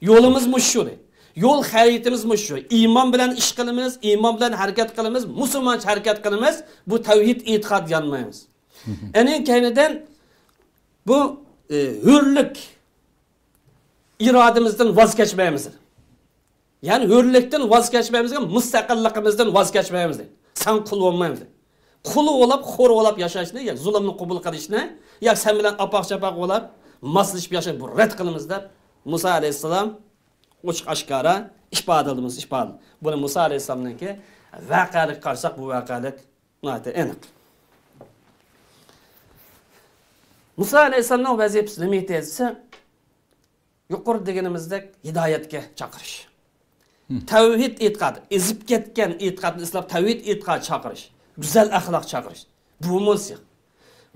يولىمىز مۇشۇ دېدى. يول خەرىتىمىز مۇشۇ. ئىمان بىلەن ئىش قىلىمىز، ئىمان بىلەن ھەرىكەت قىلىمىز، مۇسۇلمانچە ھەرىكەت قىلىمىز، بۇ تەۋھىد ئېتىقادىدا يانمايمىز. ئەنىڭ كەينىدىن بۇ، ئى، ھۆرلۈك ئىرادىمىزدىن ۋاز كەچمەيمىز دېدى. يەنى ھۆرلۈكتىن ۋاز كەچمەيمىز، مۇستەقىللىقىمىزدىن ۋاز كەچمەيمىز. سەن قۇل بولمايمىز. قۇل بولاپ، خور بولاپ ياشاشنى، يا زۇلۇمنى قوبۇل قىلىشنى، يا سەن بىلەن ئاپاق-چاپاق بولاپ، ماسلىشىپ ياشاشنى بۇ رەت قىلىمىز دەپ مۇسا ئەلەيھىسسالام ئوچۇق-ئاشكارا ئىپادىلىدى، ئىپادىلىدى. بۇنى مۇسا ئەلەيھىسسالامنىڭكى ۋەقەلىككە قارىساق، بۇ ۋەقەلىك ناھايىتى ئېنىق. مۇسا ئەلەيھىسسالامنىڭ ۋەزىپىسى نېمە ئىدى دېسە، يۇقىرىدا دېگىنىمىزدەك ھىدايەتكە چاقىرىش. تەۋھىد ئېتىقاد، ئېزىپ كەتكەن ئېتىقادنى ئىسلاپ، تەۋھىد ئېتىقاد چاقىرىش، گۈزەل ئەخلاق چاقىرىش. بۇمۇ سىياق.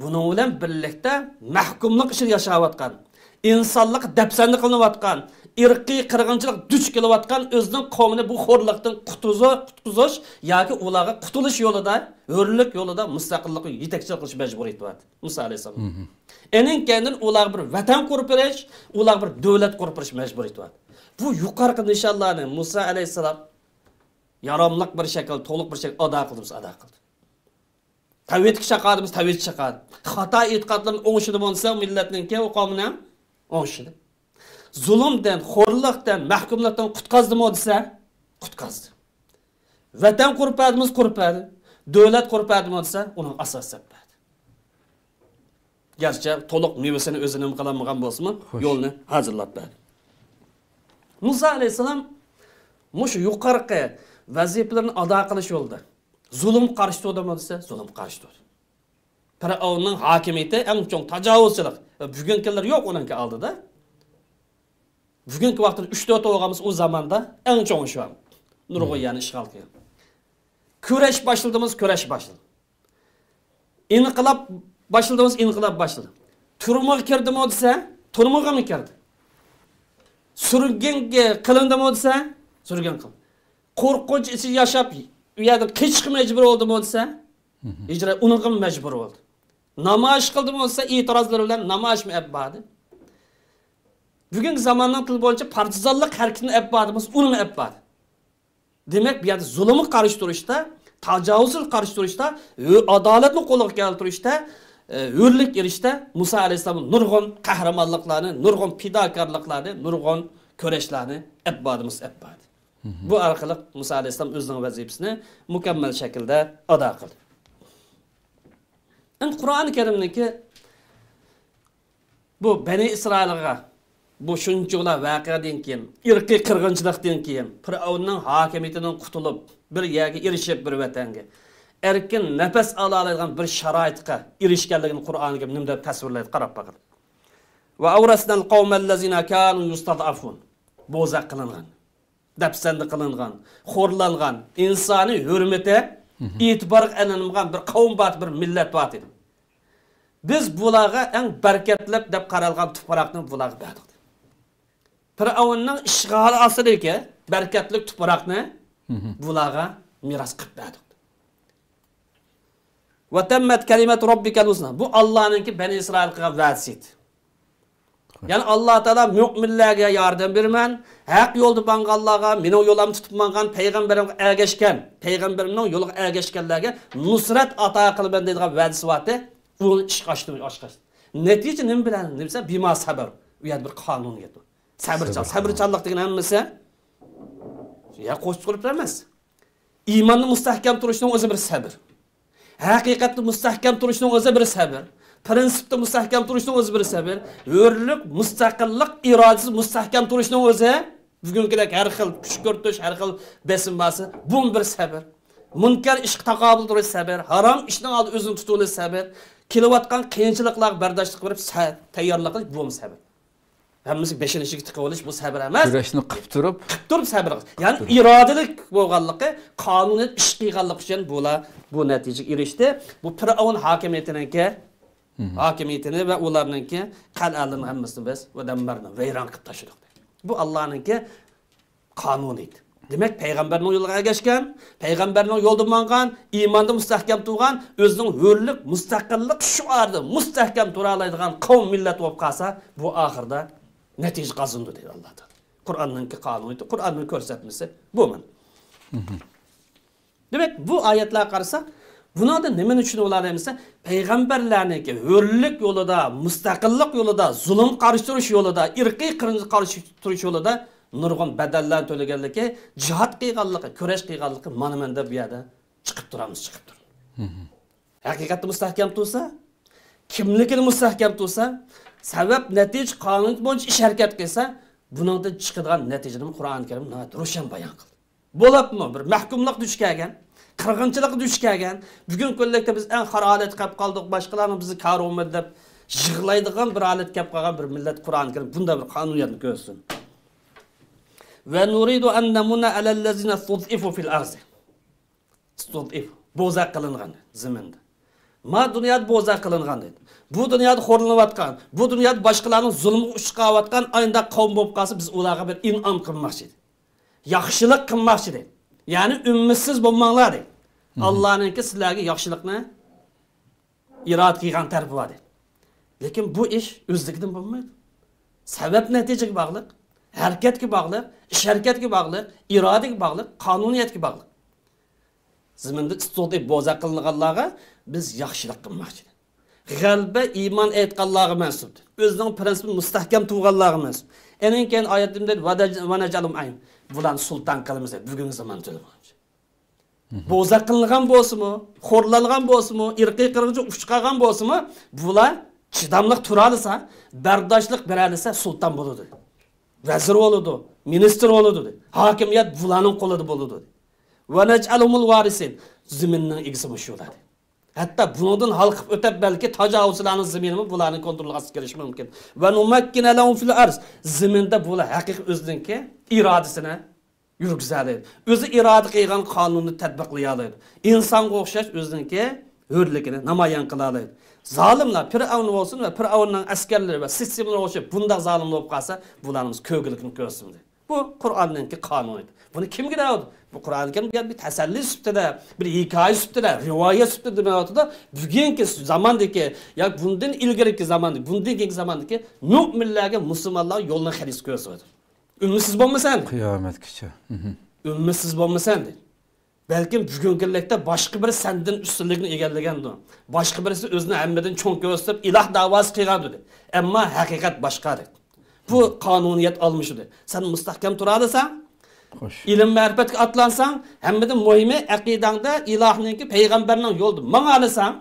بۇنىڭ بىلەن بىرلىكتە مەھكۇملۇق ئىچىدە ياشاۋاتقان، ئىنسانلىققا دەپسەندە قىلىنىۋاتقان، ئىرقىي قىرغىنچىلىق دۇچ كېلىۋاتقان ئۆزىنىڭ قومىنى بۇ خورلۇقتىن قۇتۇزۇ-، قۇتقۇزۇش ياكى ئۇلارغا قۇتۇلۇش يولىدا، ھۆرلۈك يولىدا مۇستەقىللىققا يېتەكچىلىك قىلىش مەجبۇرىيىتى بار ئىدى مۇسا ئەلەيھىسسالام. ئېنىڭ كەينىدىن ئۇلارغا بىر ۋەتەن قۇرۇپ بېرىش، ئۇلارغا بىر دۆلەت قۇرۇپ بېرىش مەجبۇرىيىتى بار ئىدى. بۇ يۇقىرىقى نىشانلارنى مۇسا ئەلەيھىسسالام ياراملىق بىر شەكىل، تولۇق بىر شەكىل ئادا قىلدى، ئادا قىلدى. تەۋھىدكە چاقىردىمىز، تەۋھىدكە چاقىردى. خاتا ئېتىقادلىرىنى ئوڭشىدىمۇ دېسە، مىللەتنىڭكى، ئۇ قومنىڭ ئوڭشىدى. زۇلۇمدىن، خورلۇقتىن، مەھكۇملۇقتىن قۇتقازدىمۇ دېسە، قۇتقازدى. ۋەتەن قۇرۇپ بەردىمىز، قۇرۇپ بەردى. دۆلەت قۇرۇپ بەردىمۇ دېسە، ئۇنىڭ ئاساسى سەپ بەردى. گەرچە تولۇق مېۋىسىنى ئۆزى نېمە قىلالمىغان بولسىمۇ، يولنى ھازىرلاپ بەردى. مۇسا ئەلەيھىسسالام مۇشۇ يۇقىرىقى ۋەزىپىلىرىنى ئادا قىلىش يولىدا زۇلۇم قارشى تۇردىمۇ دېسە، زۇلۇم قارشى تۇردى. پىرئەۋننىڭ ھاكىمىيىتى ئەڭ چوڭ تاجاۋۇزچىلىق. بۈگۈنكىلەر يوق ئۇنىڭكى ئالدىدا. بۈگۈنكى ۋاقىتتا ئۈچ تۆت بولغانمىز، ئۇ زاماندا ئەڭ چوڭى شۇ. نۇرغۇن يەرنى ئىشغال قىلغان. كۈرەش باشلىدىمىز، كۈرەش باشلىدى. ئىنقىلاب باشلىدىمىز، ئىنقىلاب باشلىدى. تۈرمىگە كىردىمۇ دېسە، تۈرمىگىمۇ كىردى. سۈرگۈنگە قىلىندىمۇ دېسە، سۈرگۈن قىلدى. قورقۇنچ ئىچىدە ياشاپ، ئۇ يەردىن قېچىشقا مەجبۇر بولدىمۇ دېسە، ھىجرەت، ئۇنىڭغىمۇ مەجبۇر بولدى. نامايىش قىلدىمۇ دېسە، ئېتىرازلىرى بىلەن نامايىشمۇ ئەپ باردى. بۈگۈنكى زاماننىڭ تىلى بويىچە پارتىزانلىق ھەرىكىتىنى ئەپ باردىمۇ دېسە، ئۇنىمۇ ئەپ باردى. دېمەك، بۇ يەردە زۇلۇمغا قارشى تۇرۇشتا، تاجاۋۇزغا قارشى تۇرۇشتا، ھۆ-، ئادالەتنى قولغا كەلتۈرۈشتە، ئە، ھۆرلۈك ئېرىشىشتە مۇسا ئەلەيھىسسالام نۇرغۇن قەھرىمانلىقلارنى، نۇرغۇن پىداكارلىقلارنى، نۇرغۇن كۈرەشلەرنى ئەپ باردى، ئەپ باردى. بۇ ئارقىلىق مۇسا ئەلەيھىسسالام ئۆزىنىڭ ۋەزىپىسىنى مۇكەممەل شەكىلدە ئادا قىلدى. ئەمدى قۇرئانى كەرىمنىڭكى بۇ بەنى ئىسرائىلغا بۇ شۇنچىۋالا ۋەقەدىن كېيىن، ئىرقىي قىرغىنچىلىقتىن كېيىن، پىرئەۋننىڭ ھاكىمىيىتىدىن قۇتۇلۇپ، بىر يەرگە ئېرىشىپ، بىر ۋەتەنگە ئەركىن نەپەس ئالالايدىغان بىر شارائىتقا ئېرىشكەنلىكىنى قۇرئانى كەرىم نېمە دەپ تەسۋىرلەيدۇ، قاراپ باقىلى. ۋە ئەۋرەسنەل قەۋمەللەزىنە كانۇ يۇستەزئەفۇن. بوزەك قىلىنغان، دەپسەندە قىلىنغان، خورلانغان، ئىنسانىي ھۆرمىتى ئېتىبارغا ئېلىنمىغان بىر قەۋم بار، بىر مىللەت بار ئىدى. بىز بۇلارغا ئەڭ بەرىكەتلىك دەپ قارالغان تۇپراقنى بۇلارغا بەردۇق. پىرئەۋننىڭ ئىشغالى ئاستىدىكى بەرىكەتلىك تۇپراقنى بۇلارغا مىراس قىلىپ بەردۇق. ۋەتەممەت كەلىمەتۇ رەببىكەل ھۇسنا. بۇ ئاللانىڭكى بەنى ئىسرائىل قىلغان ۋەدىسى ئىدى. يەنى ئاللا تائالا مۆمىنلەرگە ياردەم بېرىمەن، ھەق يولدا ماڭغانلارغا، مېنىڭ يولۇمنى تۇتۇپ ماڭغان، پەيغەمبىرىمگە ئەگەشكەن، پەيغەمبىرىمنىڭ يولىغا ئەگەشكەنلەرگە نۇسرەت ئاتا قىلىمەن دەيدىغان ۋەدىسى بارتى. ئۇنى ئىشقا ئاشتۇرۇش، ئاشقاش. نەتىجە نېمە بىلەن دېسە، بىما سەبەر. ئۇ يەردە بىر قانۇنىيەت بار. سەبرچان، سەبرچانلىق دېگەن ھەممىسى يا قوشۇپ قويۇپ ئەمەس. ئىماندا مۇستەھكەم تۇرۇشنىڭ ئۆزى بىر سەبر. ھەقىقەتتە مۇستەھكەم تۇرۇشنىڭ ئۆزى بىر سەبر. پىرىنسىپتا مۇستەھكەم تۇرۇشنىڭ ئۆزى بىر سەبر. ھۆرلۈك، مۇستەقىللىق ئىرادىسى مۇستەھكەم تۇرۇشنىڭ ئۆزى، بۈگۈنكىدەك ھەر خىل كۈشكۈرتۈش، ھەر خىل بېسىم بارسا، بۇمۇ بىر سەبر. مۇنكەر ئىشقا تاقابىل تۇرۇش سەبر. ھارام ئىشنىڭ ئالدىدا ئۆزىنى تۇتۇۋېلىش سەبر. كېلىۋاتقان قىيىنچىلىقلارغا بەرداشلىق بېرىپ سە-، تەييارلىق قىلىش، بۇمۇ سەبر. ھەممىسى بېشىنى ئىشىككە تىقىۋېلىش، بۇ سەبىر ئەمەس. كۈرەشنى قىپ تۇرۇپ. قىپ تۇرۇپ سەبىر قىلىش. يەنى ئىرادىلىك بولغانلىقى، قانۇنىيەت ئىش قىلغانلىقى ئۈچۈن بۇلار بۇ نەتىجىگە ئېرىشتى. بۇ پىرئەۋن ھاكىمىيىتىنىڭكى، ھاكىمىيىتىنى ۋە ئۇلارنىڭكى قەلئەلىرىنىڭ ھەممىسىنى بىز ۋە دەمبەرنى ۋەيران قىلىپ تاشلىدۇق. بۇ ئاللانىڭكى قانۇنىيىتى. دېمەك، پەيغەمبەرنىڭ يولىغا ئەگەشكەن، پەيغەمبەرنىڭ يولىدا ماڭغان، ئىماندا مۇستەھكەم تۇرغان، ئۆزىنىڭ ھۆرلۈك، مۇستەقىللىق شوئارىدا مۇستەھكەم تۇرالايدىغان قەۋم، مىللەت بولۇپ قالسا، بۇ ئاخىرىدا نەتىجە قازىنىدۇ دەيدۇ ئاللا تائالا. قۇرئاننىڭكى قانۇنىيىتى، قۇرئاننىڭ كۆرسەتمىسى بۇ مانا. دېمەك، بۇ ئايەتلەرگە قارىساق، بۇنىڭدا نېمىنى چۈشىنىۋالالايمىز دېسە، پەيغەمبەرلەرنىڭكى ھۆرلۈك يولىدا، مۇستەقىللىق يولىدا، زۇلۇمغا قارشى تۇرۇش يولىدا، ئىرقىي قىرغىنچىلىققا قارشى تۇرۇش يولىدا نۇرغۇن بەدەللەرنى تۆلىگەنلىكى، جىھاد قىلغانلىقى، كۈرەش قىلغانلىقى مانا مەندە بۇ يەردە چىقىپ تۇرىمىز، چىقىپ تۇر. ھەقىقەتتە مۇستەھكەم تۇرسا، كىملىكىنى مۇستەھكەم تۇرسا، سەۋەب نەتىجە قانۇنىيىتى بويىچە ئىش ھەرىكەت قىلسا، بۇنىڭدىن چىقىدىغان نەتىجىنى قۇرئان كەرىم ناھايىتى روشەن بايان قىلدى. بولۇپمۇ بىر مەھكۇملۇققا دۇچ كەلگەن، قىرغىنچىلىققا دۇچ كەلگەن، بۈگۈنكى كۈنلۈكتە بىز ئەڭ خار ھالەتكە كەپ قالدۇق، باشقىلارنىڭ بىزگە كارى بولمىدى دەپ يىغلايدىغان بىر ھالەتكە كەپ قالغان بىر مىللەت قۇرئان كەرىم بۇنداق بىر قانۇنىيەتنى كۆرسۇن. ونريد أن نمن على الذين استضعفوا في الأرض. ئىستۇدىف، بوزەك قىلىنغان زېمىندا. ما دۇنيادا بوزەك قىلىنغان دەيدۇ. بۇ دۇنيادا خورلىنىۋاتقان، بۇ دۇنيادا باشقىلارنىڭ زۇلمىغا ئۇچراۋاتقان ئاينداق قەۋم بولۇپ قالسا، بىز ئۇلارغا بىر ئىنئام قىلماقچى ئىدى. ياخشىلىق قىلماقچى ئىدى. يەنى ئۈمىدسىز بولماڭلار دەيدۇ. ئاللانىڭكى سىلەرگە ياخشىلىقنى ئىرادە قىلغان تەرىپى بار دەيدۇ. لېكىن بۇ ئىش ئۆزلۈكىدىن بولمايدۇ. سەۋەب نەتىجىگە باغلىق، ھەرىكەتكە باغلىق، ئىش ھەرىكەتكە باغلىق، ئىرادىگە باغلىق، قانۇنىيەتكە باغلىق. زېمىندا ئىستۇدىف بوزەك قىلىنغانلارغا بىز ياخشىلىق قىلماقچى. غەلىبە ئىمان ئېيتقانلارغا مەنسۇپ. ئۆزىنىڭ پىرىنسىپىنى مۇستەھكەم تۇرغانلارغا مەنسۇپ. ئەنىڭ كېيىن ئايەتتە دەيدۇ، ۋەنەج-، ۋەنەجئەلھۇم ئەئىممە. بۇلارنى سۇلتان قىلىمىز دەپ، بۈگۈنكى زامان تىلى بويىچە. بوزەك قىلىنغان بولسىمۇ، خورلانغان بولسىمۇ، ئىرقىي قىرغىنچىلىققا ئۇچرىغان بولسىمۇ، بۇلار چىداملىق تۇرالىسا، بەرداشلىق بېرەلىسە، سۇلتان بولىدۇ. ۋەزىر بولىدۇ، مىنىستىر بولىدۇ، ھاكىمىيەت بۇلارنىڭ قولىدا بولىدۇ. ۋەنەجئەلھۇمۇل ۋارىسىن، زېمىننىڭ ئىگىسى مۇشۇلار. ھەتتا بۇنىڭدىن ھالقىپ ئۆتۈپ، بەلكى تاجاۋۇزچىلارنىڭ زېمىنىمۇ بۇلارنىڭ كونترولى ئاستىغا كىرىشى مۇمكىن. ۋەنۇمەككىنە لەھۇم فىل ئەرز، زېمىندا بۇلار ھەقىقىي ئۆزىنىڭكى ئىرادىسىنى يۈرگۈزەلەيدۇ. ئۆزى ئىرادە قىلغان قانۇننى تەتبىقلىيالايدۇ. ئىنسانغا ئوخشاش ئۆزىنىڭكى ھۆرلۈكىنى نامايان قىلالايدۇ. زالىملار، پىرئەۋن بولسۇن ۋە پىرئەۋننىڭ ئەسكەرلىرى ۋە سىستېمىلىرى ئوخشاش بۇنداق زالىم بولۇپ قالسا، بۇلارنىڭ كۆرگۈلۈكىنى كۆرسۇن دەيدۇ. بۇ قۇرئاننىڭكى قانۇنى. بۇنى كىمگە دەۋاتىدۇ؟ بۇ قۇرئانى كەرىم بۇ يەردە بىر تەسەللى سۈپىتىدە، بىر ھېكايە سۈپىتىدە، رىۋايەت سۈپىتىدە دېمەيۋاتىدۇ. بۈگۈنكى زاماندىكى ياكى بۇندىن ئىلگىرىكى زاماندىكى، بۇندىن كېيىنكى زاماندىكى مۆمىنلەرگە، مۇسۇلمانلارغا يولنىڭ خەرىتىسى كۆرسىتىۋاتىدۇ. ئۈمىدسىز بولمىسەن. قىيامەتكىچە. ئۈمىدسىز بولمىسەن دەيدۇ. بەلكىم بۈگۈنكى كۈنلۈكتە باشقا بىرى سەندىن ئۈستۈنلۈكنى ئىگىلىگەندۇ. باشقا بىرسى ئۆزىنى ھەممىدىن چوڭ كۆرسىتىپ، ئىلاھ داۋاسى قىلغاندۇ دەيدۇ. ئەمما ھەقىقەت باشقا دەيدۇ. بۇ قانۇنىيەت ئالمىشىدۇ. سەن مۇستەھكەم تۇرالىساڭ، خوش. ئىلىم مەرىپەتكە ئاتلانساڭ، ھەممىدىن مۇھىمى ئەقىدەڭدە ئىلاھنىڭكى، پەيغەمبەرنىڭ يولىدا ماڭالىساڭ،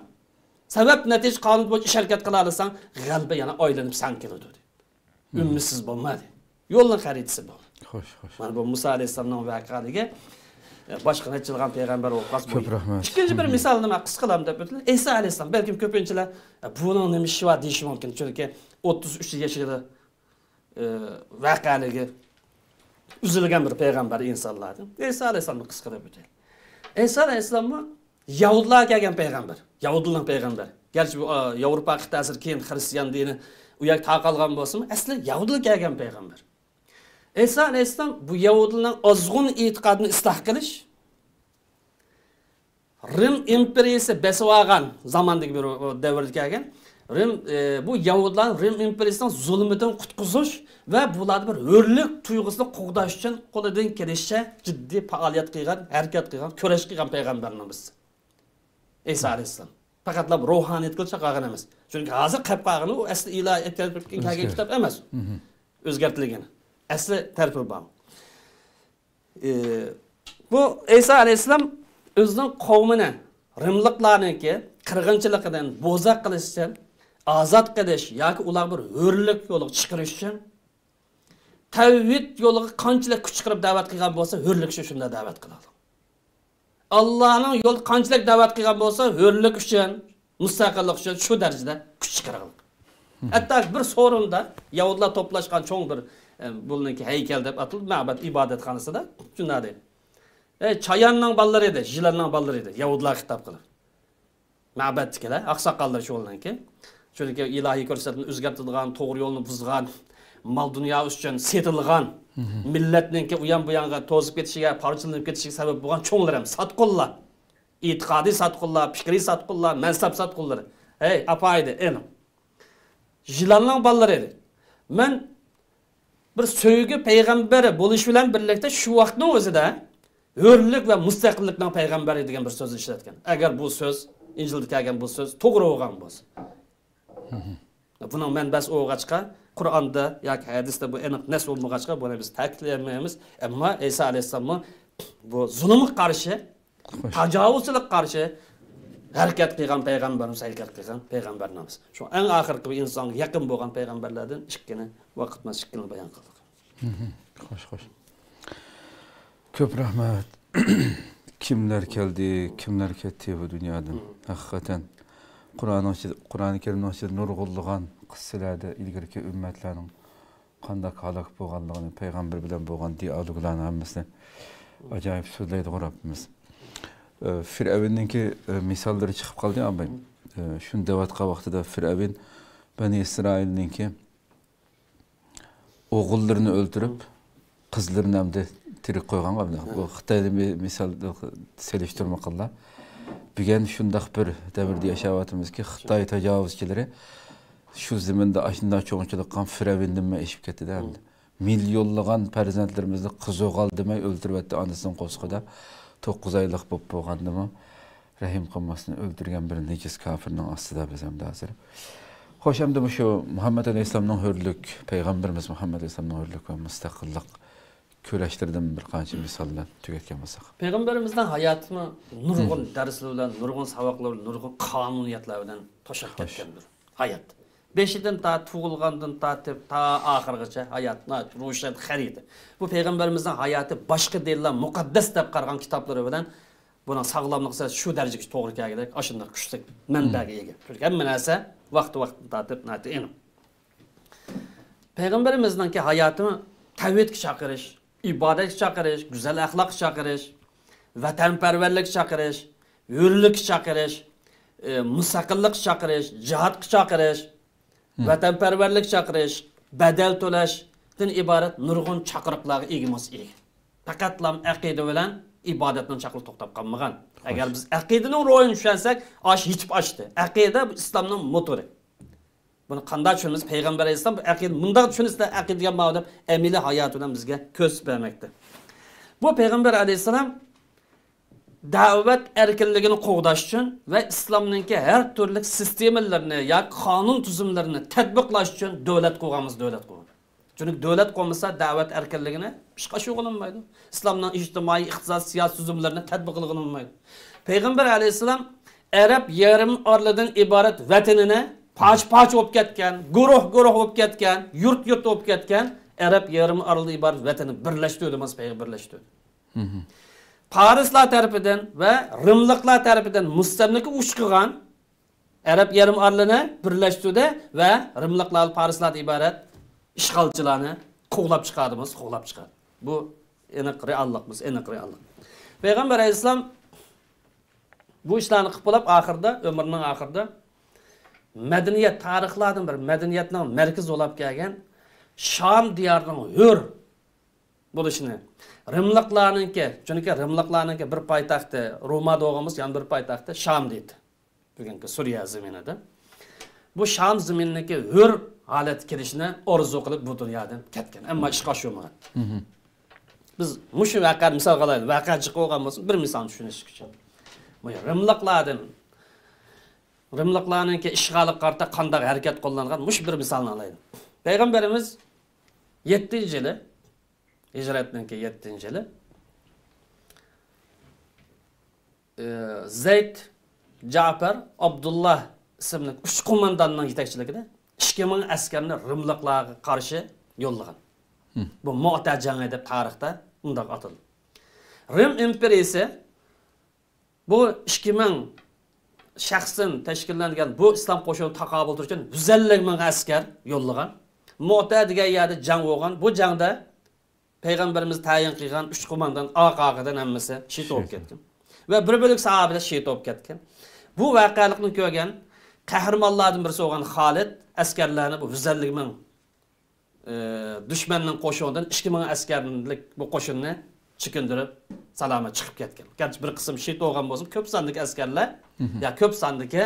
سەۋەب نەتىجە قانۇنى بويىچە ئىش ھەرىكەت قىلالىساڭ، غەلىبە يەنە ئايلىنىپ سەن كېلىدۇ دەيدۇ. ئۈمىدسىز بولما دەيدۇ. يولنىڭ خەرىتىسى بۇ. خوش، خوش. مانا بۇ مۇسا ئەلەيھىسسالامنىڭ ۋەقەلىكى، ئە، باشقا نەچچىلىغان پەيغەمبەر بولۇپ قالسا، بۇ كۆپ رەھمەت. ئىككىنچى بىر مىسالنى مەن قىسقىلام دەپ ئۆتىلى. ئەيسا ئەلەيھىسسالام، بەلكىم كۆپىنچىلەر، ئە، بۇنىڭ نېمە ئىشى بار دېيىشى مۇمكىن. چۈنكى ئوتتۇز ئۈچ يېشىدا، ئە، ۋەقەلىكى ئۈزۈلگەن بىر پەيغەمبەر ئىنسانلاردىن. ئەيسا ئەلەيھىسسالامنى قىسقا دەپ ئۆتەيلى. ئەيسا ئەلەيھىسسالاممۇ يەھۇدىيلارغا كەلگەن پەيغەمبەر. يەھۇدىيلارنىڭ پەيغەمبىرى. گەرچە بۇ، ئا، ياۋروپا قىتئەسىدە كېيىن خىرىستىيان دىنى ئۇ يەرگە تارقالغان بولسىمۇ، ئەسلى يەھۇدىيلارغا كەلگەن پەيغەمبەر. ئەيسا ئەلەيھىسسالام بۇ يەھۇدىيلارنىڭ ئازغۇن ئېتىقادىنى ئىسلاھ قىلىش، رىم ئىمپېرىيىسى بېسىۋالغان زاماندىكى بىر دەۋردە كەلگەن. رىم، ئى، بۇ يەھۇدىيلارنى رىم ئىمپېرىيىسىنىڭ زۇلمىتىدىن قۇتقۇزۇش ۋە بۇلاردا بىر ھۆرلۈك تۇيغۇسىنى قوغداش ئۈچۈن قولىدىن كېلىشىچە جىددىي پائالىيەت قىلغان، ھەرىكەت قىلغان، كۈرەش قىلغان پەيغەمبەرنىڭ بىرسى. ئەيسا ئەلەيھىسسالام. پەقەتلا روھانىيەتكىلا چاقىرغان ئەمەس. چۈنكى ھازىر قېلىپ قالغىنى ئۇ ئەسلى ئىلاھىيەتكە كەلگەن كىتاب ئەمەس. ئۆزگەرتىلگەن. ئەسلى تەرىپى بار. ئى، بۇ ئەيسا ئەلەيھىسسالام ئۆزىنىڭ قەۋمىنى رىملىقلارنىڭكى قىرغىنچىلىقىدىن بوزەك قىلىش ئۈچۈن، ئازاد قىلىش ياكى ئۇلارغا بىر ھۆرلۈك يولىغا چىقىرىش ئۈچۈن تەۋھىد يولىغا قانچىلىك كۈچ چىقىرىپ دەۋەت قىلغان بولسا، ھۆرلۈك ئۈچۈن شۇنداق دەۋەت قىلىدۇ. ئاللانىڭ يولىدا قانچىلىك دەۋەت قىلغان بولسا، ھۆرلۈك ئۈچۈن، مۇستەقىللىق ئۈچۈن شۇ دەرىجىدە كۈچ چىقىرغان. ھەتتا بىر سورۇندا يەھۇدىيلار توپلاشقان چوڭ بىر، ئە، بۇنىڭكى ھەيكەل دەپ ئاتىلىدۇ، مەبەد ئىبادەتخانىسىدا شۇنداق دەيدۇ. ئەي، چاياننىڭ بالىلىرى ئىدى، يىلاننىڭ بالىلىرى ئىدى، يەھۇدىيلارغا خىتاب قىلىپ. مەبەدتىكىلەر، ئاقساقاللار شۇ ئۇلارنىڭكى. چۈنكى ئىلاھىي كۆرسەتمىنى ئۆزگەرتىدىغان، توغرا يولنى بۇزغان، مال دۇنيا ئۈچۈن سېتىلغان، مىللەتنىڭكى ئۇيان بۇيانغا توزۇپ كېتىشىگە، پارچىلىنىپ كېتىشىگە سەۋەب بولغان چوڭلار ھەم ساتقۇنلار. ئېتىقادىي ساتقۇنلار، پىكرىي ساتقۇنلار، مەنسەپ ساتقۇنلىرى. ھەي، ئاپايدى، ئېنىق. يىلاننىڭ بالىلىرى ئىدى. مەن بىر سۆيگۈ پەيغەمبىرى بولۇش بىلەن بىرلىكتە شۇ ۋاقىتنىڭ ئۆزىدە ھۆرلۈك ۋە مۇستەقىللىقنىڭ پەيغەمبىرى دېگەن بىر سۆزنى ئىشلەتكەن. ئەگەر بۇ سۆز، ئىنجىلدا كەلگەن بۇ سۆز توغرا بولغان بولسا. بۇنىڭ مەنبەسى بولغاچقا، قۇرئاندا ياكى ھەدىستە بۇ ئېنىق نەس بولمىغاچقا، بۇنى بىز تەكىتلىيەلمەيمىز. ئەمما ئەيسا ئەلەيھىسسالاممۇ بۇ زۇلۇمغا قارشى، تاجاۋۇزچىلىققا قارشى ھەرىكەت قىلغان پەيغەمبەرمىز، ھەرىكەت قىلغان پەيغەمبەرنىڭ بىز. شۇ ئەڭ ئاخىرقى بىر ئىنسانغا يېقىن بولغان پەيغەمبەرلەردىن ئىككىنى ۋاقىت ماس ئىككىنى بايان قىلدۇق. خوش، خوش. كۆپ رەھمەت. كىملەر كەلدى، كىملەر كەتتى بۇ دۇنيادىن. ھەقىقەتەن قۇرئاننىڭ ئىچىدە، قۇرئانى كەرىمنىڭ ئىچىدە نۇرغۇنلىغان قىسسىلەردە ئىلگىرىكى ئۈممەتلەرنىڭ قانداق ھالاك بولغانلىقىنى، پەيغەمبەر بىلەن بولغان دىئالوگلارنى ھەممىسىنى ئاجايىپ سۆزلەيدىغۇ رەببىمىز. ئە، فىرئەۋننىڭكى، ئە، مىساللىرى چىقىپ قالدى، ئاباي. ئە، شۇنى دەۋاتقان ۋاقتىدا فىرئەۋن بەنى ئىسرائىلنىڭكى ئوغۇللىرىنى ئۆلتۈرۈپ، قىزلىرىنى ئەمدى تىرىك قويغانغا، بۇ خىتاينى بىر مىسال سېلىشتۇرما قىللا. بۈگۈن شۇنداق بىر دەۋردە ياشاۋاتىمىزكى، خىتاي تاجاۋۇزچىلىرى شۇ زېمىندا ئاشۇنداق چوڭچىلىق قىلغان فىرئەۋندىنمۇ ئېشىپ كەتتىدە ئەمدى. مىليونلىغان پەرزەنتلىرىمىزنى قىزىغالدىماي ئۆلتۈرۈۋەتتى ئانىسىنىڭ قورسىقىدا. توققۇز ئايلىق بولۇپ بولغاندىمۇ رەھىم قىلماستىن ئۆلتۈرگەن بىر نىجىس كاپىرنىڭ ئاستىدا بىز ئەمدى ھازىر. خوش، ئەمدى مۇشۇ مۇھەممەد ئەلەيھىسسالامنىڭ ھۆرلۈك، پەيغەمبىرىمىز مۇھەممەد ئەلەيھىسسالامنىڭ ھۆرلۈك ۋە مۇستەقىللىق كۈرەشلىرىدىن بىر قانچە مىسال بىلەن تۈگەتكەن بولساق. پەيغەمبىرىمىزنىڭ ھاياتىمۇ نۇرغۇن دەرسلەر بىلەن، نۇرغۇن ساۋاقلار، نۇرغۇن قانۇنىيەتلەر بىلەن توشۇپ كەتكەندۇر. ھايات. بېشىدىن تا تۇغۇلغاندىن تارتىپ تا ئاخىرغىچە ھاياتنى روشەن خەرىتە. بۇ پەيغەمبىرىمىزنىڭ ھاياتى باشقا دىنلار مۇقەددەس دەپ قارىغان كىتابلىرى بىلەن بۇنىڭ ساغلاملىقى شۇ دەرىجىگە توغرا كەلگۈدەك، ئاشۇنداق كۈچلۈك مەنبەگە ئىگە. چۈنكى ھەممە نەرسە ۋاقتى ۋاقتىدىن تارتىپ ناھايىتى ئېنىق. پەيغەمبىرىمىزنىڭكى ھاياتى تەۋھىدكە چاقىرىش، ئىبادەتكە چاقىرىش، گۈزەل ئەخلاققا چاقىرىش، ۋەتەنپەرۋەرلىككە چاقىرىش، ھۆرلۈككە چاقىرىش، ئى، مۇستەقىللىققا چاقىرىش، جىھادقا چاقىرىش، ۋەتەنپەرۋەرلىككە چاقىرىش، بەدەل تۆلەشتىن ئىبارەت نۇرغۇن چاقىرىقلارغا ئىگىمىز ئىگە. پەقەتلا ئەقىدە بىلەن ئىبادەتنىڭ چاقىرىقى توختاپ قالمىغان. ئەگەر بىز ئەقىدىنىڭ روھىنى چۈشەنسەك، ئاش يېتىپ ئاشتى. ئەقىدە بۇ ئىسلامنىڭ موتورى. بۇنى قانداق چۈشىنىمىز؟ پەيغەمبەر ئەلەيھىسسالام بۇ ئەقىدە مۇنداق چۈشىنىسىلەر، ئەقىدە دېگەن ماۋۇ دەپ ئەمەلىي ھاياتى بىلەن بىزگە كۆرسىتىپ بەرمەكتە. بۇ پەيغەمبەر ئەلەيھىسسالام دەۋەت ئەركىنلىكىنى قوغداش ئۈچۈن ۋە ئىسلامنىڭكى ھەر تۈرلۈك سىستېمىلىرىنى ياكى قانۇن تۈزۈملىرىنى تەتبىقلاش ئۈچۈن دۆلەت قۇرغانمىز، دۆلەت قۇرغان. چۈنكى دۆلەت قۇرمىسا، دەۋەت ئەركىنلىكىنى ئىشقا ئاشۇرغىلى بولمايدۇ. ئىسلامنىڭ ئىجتىمائىي، ئىقتىسادىي، سىياسىي تۈزۈملىرىنى تەتبىق قىلغىلى بولمايدۇ. پەيغەمبەر ئەلەيھىسسالام ئەرەب يېرىم ئارىلىدىن ئىبارەت ۋەتىنىنى پارچە-پارچە بولۇپ كەتكەن، گۇرۇھ-گۇرۇھ بولۇپ كەتكەن، يۇرت-يۇرت بولۇپ كەتكەن ئەرەب يېرىم ئارىلىدىن ئىبارەت ۋەتىنىنى بىرلەشتۈردى، مانا پەيغەمبەر بىرلەشتۈردى. پارسلار تەرىپىدىن ۋە رىملىقلار تەرىپىدىن مۇستەملىكە ئۇچرىغان ئەرەب يېرىم ئارىلىنى بىرلەشتۈردى ۋە رىملىقلار، پارسلاردىن ئىبارەت ئىشغالچىلارنى قوغلاپ چىقاردى، قوغلاپ چىقاردى. بۇ ئېنىق رېئاللىقىمىز، ئېنىق رېئاللىق. پەيغەمبەر ئەلەيھىسسالام بۇ ئىشلارنى قىلىپ بولۇپ، ئاخىرىدا، ئۆمرىنىڭ ئاخىرىدا مەدەنىيەت، تارىخلاردىن بىر مەدەنىيەتنىڭ مەركىزى بولۇپ كەلگەن شام دىيارىنىڭ ھۆر بولۇشىنى، رىملىقلارنىڭكى، چۈنكى رىملىقلارنىڭكى بىر پايتەختى روما بولغان بولسا، يەنە بىر پايتەختى شام ئىدى. بۈگۈنكى سۈرىيە زېمىنىدا. بۇ شام زېمىنىنىڭكى ھۆر ھالەتكە كېلىشىنى ئارزۇ قىلىپ بۇ دۇنيادىن كەتكەن. ئەمما ئىشقا ئاشۇرمىغان. بىز مۇشۇ ۋەقەنى مىسالغا ئالايلى. ۋەقە جىق بولغان بولسا، بىر مىسالنى چۈشىنىش ئۈچۈن. بۇ رىملىقلاردىن، رىملىقلارنىڭكى ئىشغالىغا قارىتا قانداق ھەرىكەت قوللانغان، مۇشۇ بىر مىسالنى ئالايلى. پەيغەمبىرىمىز يەتتىنچى يىلى، ھىجرەتنىڭكى يەتتىنچى يىلى، ئى، زەيد، جەپەر، ئابدۇللا ئىسىملىك ئۈچ قومانداننىڭ يېتەكچىلىكىدە ئىككى مىڭ ئەسكەرنى رىملىقلارغا قارشى يوللىغان. بۇ مۆتە جەڭى دەپ تارىختا مۇنداق ئاتىلىدۇ. رىم ئىمپېرىيىسى بۇ ئىككى مىڭ شەخستىن تەشكىللەنگەن بۇ ئىسلام قوشۇنىغا تاقابىل تۇرۇش ئۈچۈن يۈز ئەللىك مىڭ ئەسكەر يوللىغان. مۆتە دېگەن يەردە جەڭ بولغان. بۇ جەڭدە پەيغەمبىرىمىز تەيىن قىلغان ئۈچ قوماندان ئارقا-ئارقىدىن ھەممىسى شېھىت بولۇپ كەتكەن. ۋە بىر بۆلەك ساھابىلەر شېھىت بولۇپ كەتكەن. بۇ ۋەقەلىكنى كۆرگەن قەھرىمانلاردىن بىرسى بولغان خالىد ئەسكەرلەرنى بۇ يۈز ئەللىك مىڭ، ئى، دۈشمەننىڭ قوشۇنىدىن ئىككى مىڭ ئەسكەرلىك بۇ قوشۇننى چېكىندۈرۈپ سالامەت چىقىپ كەتكەن. گەرچە بىر قىسىم شېھىت بولغان بولسىمۇ، كۆپ ساندىكى ئەسكەرلەر، يا كۆپ ساندىكى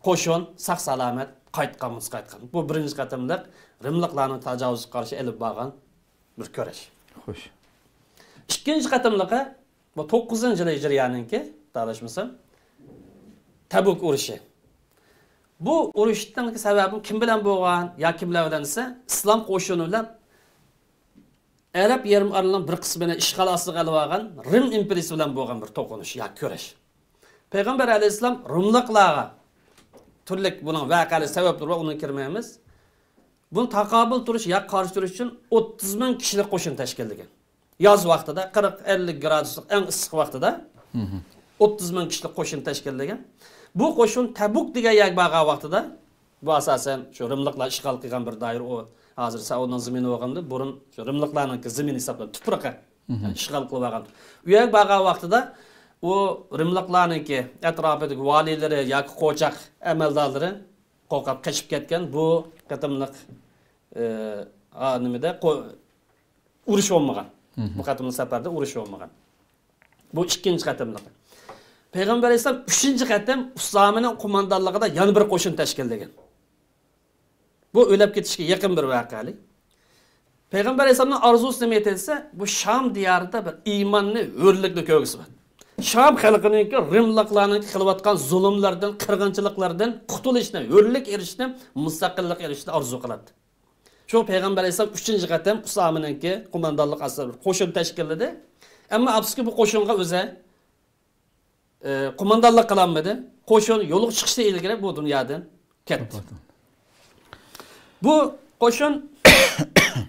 قوشۇن ساق-سالامەت قايتقان بولسا قايتقان. بۇ بىرىنچى قېتىملىق رىملىقلارنىڭ تاجاۋۇزىغا قارشى ئېلىپ بارغان بىر كۈرەش. خوش. ئىككىنچى قېتىملىقى، بۇ توققۇزىنچى يىلى ھىجرىيەنىڭكى، ئاداشمىسام، تەبۇك ئۇرۇشى. بۇ ئۇرۇشنىڭ سەۋەبى كىم بىلەن بولغان يا كىملەر بىلەن دېسە، ئىسلام قوشۇنى بىلەن ئەرەب يېرىم ئارىلىنىڭ بىر قىسمىنى ئىشغال ئاستىغا ئېلىۋالغان رىم ئىمپېرىيىسى بىلەن بولغان بىر توقۇنۇش يا كۈرەش. پەيغەمبەر ئەلەيھىسسالام رىملىقلارغا تۈرلۈك بۇنىڭ ۋەقەلىك سەۋەبلىرى بار، ئۇنىڭغا كىرمەيمىز. بۇنى تاقابىل تۇرۇش يا قارشى تۇرۇش ئۈچۈن ئوتتۇز مىڭ كىشىلىك قوشۇن تەشكىللىگەن. ياز ۋاقتىدا قىرىق، ئەللىك گرادۇسلۇق ئەڭ ئىسسىق ۋاقتىدا ئوتتۇز مىڭ كىشىلىك قوشۇن تەشكىللىگەن. بۇ قوشۇن تەبۇك دېگەن يەرگە بارغان ۋاقتىدا، بۇ ئاساسەن شۇ رىملىقلار ئىشغال قىلغان بىر دائىرە، ئۇ ھازىر سەئۇدنىڭ زېمىنى بولغاندا، بۇرۇن شۇ رىملىقلارنىڭكى زېمىنى ھېسابلىنىپ، تۇپرىقى، يەنى ئىشغال قىلىۋالغان. ئۇ يەرگە بارغان ۋاقتىدا ئۇ رىملىقلارنىڭكى ئەتراپىدىكى ۋالىيلىرى ياكى قوچاق ئەمەلدارلىرى قورقۇپ قېچىپ كەتكەن. بۇ قېتىملىق، ئە، ھا، نېمىدە، قو-، ئۇرۇش بولمىغان. بۇ قېتىملىق سەپەردە ئۇرۇش بولمىغان. بۇ ئىككىنچى قېتىملىقى. پەيغەمبەر ئەلەيھىسسالام ئۈچىنچى قېتىم ئۇسامىنىڭ قوماندانلىقىدا يەنە بىر قوشۇن تەشكىللىگەن. بۇ ئۆلۈپ كېتىشكە يېقىن بىر ۋەقەلىك. پەيغەمبەر ئەلەيھىسسالامنىڭ ئارزۇسى نېمە ئىدى دېسە، بۇ شام دىيارىدا بىر ئىماننى، ھۆرلۈكنى كۆرگۈسى بار. شام خەلقىنىڭكى رىملىقلارنىڭ قىلىۋاتقان زۇلۇملىرىدىن، قىرغىنچىلىقلىرىدىن قۇتۇلۇشنى، ھۆرلۈك ئېرىشىشنى، مۇستەقىللىق ئېرىشىشنى ئارزۇ قىلاتتى. شۇ پەيغەمبەر ئەلەيھىسسالام ئۈچىنچى قېتىم ئۇسامىنىڭكى قوماندانلىق ئاستىدا بىر قوشۇن تەشكىللىدى. ئەمما ئاپسىكى بۇ قوشۇنغا ئۆزى، ئى، قوماندانلىق قىلالمىدى. قوشۇن يولغا چىقىشتىن ئىلگىرى بۇ دۇنيادىن كەتتى. بۇ قوشۇن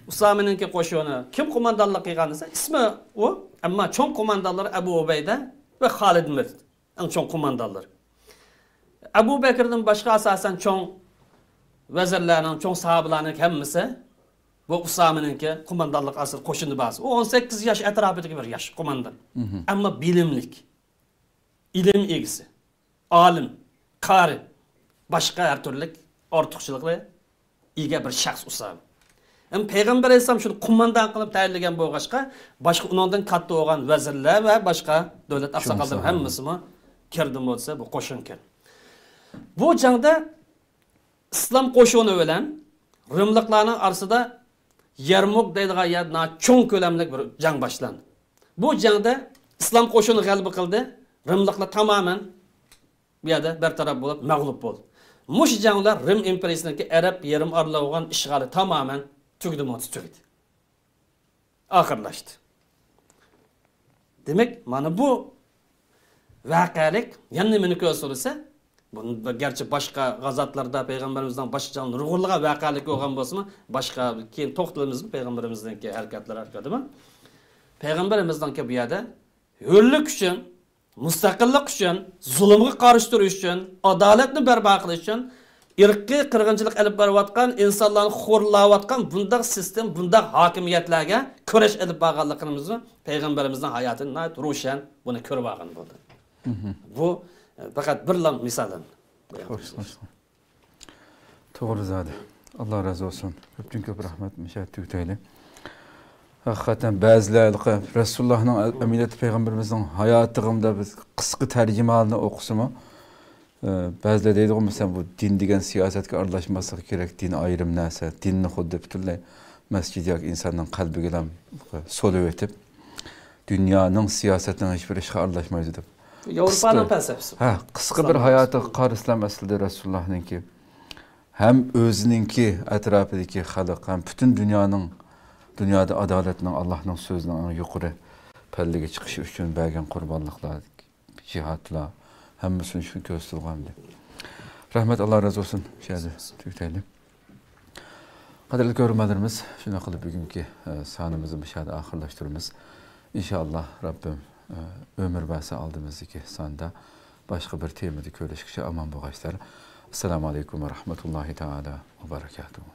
ئۇسامىنىڭكى قوشۇنى. كىم قوماندانلىق قىلغان دېسە، ئىسمى ئۇ، ئەمما چوڭ قوماندانلار ئەبۇ ئۇبەيدە ۋە خالىد بىن ۋەلىد. ئەڭ چوڭ قوماندانلار. ئەبۇ بەكىردىن باشقا ئاساسەن چوڭ ۋەزىرلەرنىڭ، چوڭ ساھابىلارنىڭ ھەممىسى بۇ ئۇسامىنىڭكى قوماندانلىق ئاستىدا قوشۇندا بارسا، ئۇ ئون سەككىز ياش ئەتراپىدىكى بىر ياش قوماندان. ئەمما بىلىملىك، ئىلىم ئىگىسى، ئالىم، قارى، باشقا ھەر تۈرلۈك ئارتۇقچىلىقى ئىگە بىر شەخس ئۇسامە. ھەم پەيغەمبەر ئەلەيھىسسالام شۇنى قوماندان قىلىپ تەيىنلىگەن بولغاچقا، باشقا ئۇنىڭدىن كاتتا بولغان ۋەزىرلەر ۋە باشقا دۆلەت ئاقساقاللىرى ھەممىسىمۇ كىردىمۇ دېسە، بۇ قوشۇن كىر. بۇ جەڭدە ئىسلام قوشۇنى بىلەن رىملىقلارنىڭ ئارىسىدا يەرمۇك دەيدىغان يەردە چوڭ كۆلەملىك بىر جەڭ باشلاندى. بۇ جەڭدە ئىسلام قوشۇنى غەلىبە قىلدى. رىملىقلار تامامەن بۇ يەردە بىر تەرەپ بولۇپ، مەغلۇپ بولدى. مۇشۇ جەڭلەر رىم ئىمپېرىيىسىنىڭكى ئەرەب يېرىم ئارىلىغا بولغان ئىشغالى تامامەن تۈگىدىمۇ تۈگىدى. ئاخىرلاشتى. دېمەك، مانا بۇ ۋەقەلىك يەنە نېمىنى كۆرسىتىدۇ دېسە، بۇ گەرچە باشقا غازاتلاردا پەيغەمبىرىمىزنىڭ باشقا جەڭ نۇرغۇنلىغان ۋەقەلىك بولغان بولسىمۇ، باشقا كېيىن توختىلىمىزمۇ پەيغەمبىرىمىزنىڭكى ھەرىكەتلىرى ھەققىدىمۇ؟ پەيغەمبىرىمىزنىڭكى بۇ يەردە ھۆرلۈك ئۈچۈن، مۇستەقىللىق ئۈچۈن، زۇلۇمغا قارشى تۇرۇش ئۈچۈن، ئادالەتنى بەرپا قىلىش ئۈچۈن، ئىرقىي قىرغىنچىلىق ئېلىپ بېرىۋاتقان، ئىنسانلارنى خورلاۋاتقان بۇنداق سىستېما، بۇنداق ھاكىمىيەتلەرگە كۈرەش ئېلىپ بارغانلىقىمىزنى پەيغەمبىرىمىزنىڭ ھاياتىدا ناھايىتى روشەن بۇنى كۆرۈۋالغىلى بولىدۇ. بۇ، ئە، پەقەت بىرلا مىسال. خوش، خوش. توغرا زادى. ئاللا رازى بولسۇن. كۆپتىن كۆپ رەھمەت، مۇشۇ يەردە تۈگىتەيلى. ھەقىقەتەن بەزىلەر رەسۇلۇللاھنىڭ ئەمەلىيەتتە پەيغەمبىرىمىزنىڭ ھاياتىغىمدا بىز قىسقا تەرجىمىھالىنى ئوقۇسىمۇ، ئە، بەزىلەر دەيدىغۇ، مەسىلەن، بۇ دىن دېگەن سىياسەتكە ئارىلاشماسلىقى كېرەك، دىن ئايرىم نەرسە، دىننى خۇددى پۈتۈنلەي مەسچىت ياكى ئىنساننىڭ قەلبىگىلا سولىۋېتىپ، دۇنيانىڭ سىياسەتنىڭ ھېچ بىر ئىشىغا ئارىلاشمايدۇ دەپ. ياۋروپانىڭ پەلسەپىسى. ھە، قىسقا بىر ھاياتىغا قارىسىلام ئەسلىدە رەسۇلۇللاھنىڭكى ھەم ئۆزىنىڭكى ئەتراپىدىكى خەلق، ھەم پۈتۈن دۇنيانىڭ، دۇنيادا ئادالەتنىڭ، ئاللاھنىڭ سۆزىنىڭ ئەڭ يۇقىرى پەللىگە چىقىشى ئۈچۈن بەرگەن قۇربانلىقلار، جىھادلار، ھەممىسىنى شۇ كۆرسىتىدىغان. رەھمەت، ئاللا رازى بولسۇن. شۇ يەردە تۈگىتەيلى. قەدىرلىك كۆرۈرمەنلىرىمىز، شۇنداق قىلىپ بۈگۈنكى، ئە، سانىمىزنى مۇشۇ يەردە ئاخىرلاشتۇرىمىز. ئىنشائاللا، رەببىم، ئە، ئۆمۈر بەرسە ئالدىمىزدىكى ساندا باشقا بىر تېمىدا كۆرۈشكىچە ئامان بولغايسىلەر. ئەسسالامۇ ئەلەيكۇم ۋە رەھمەتۇللاھى تائالا ۋە بەرەكاتۇھۇ.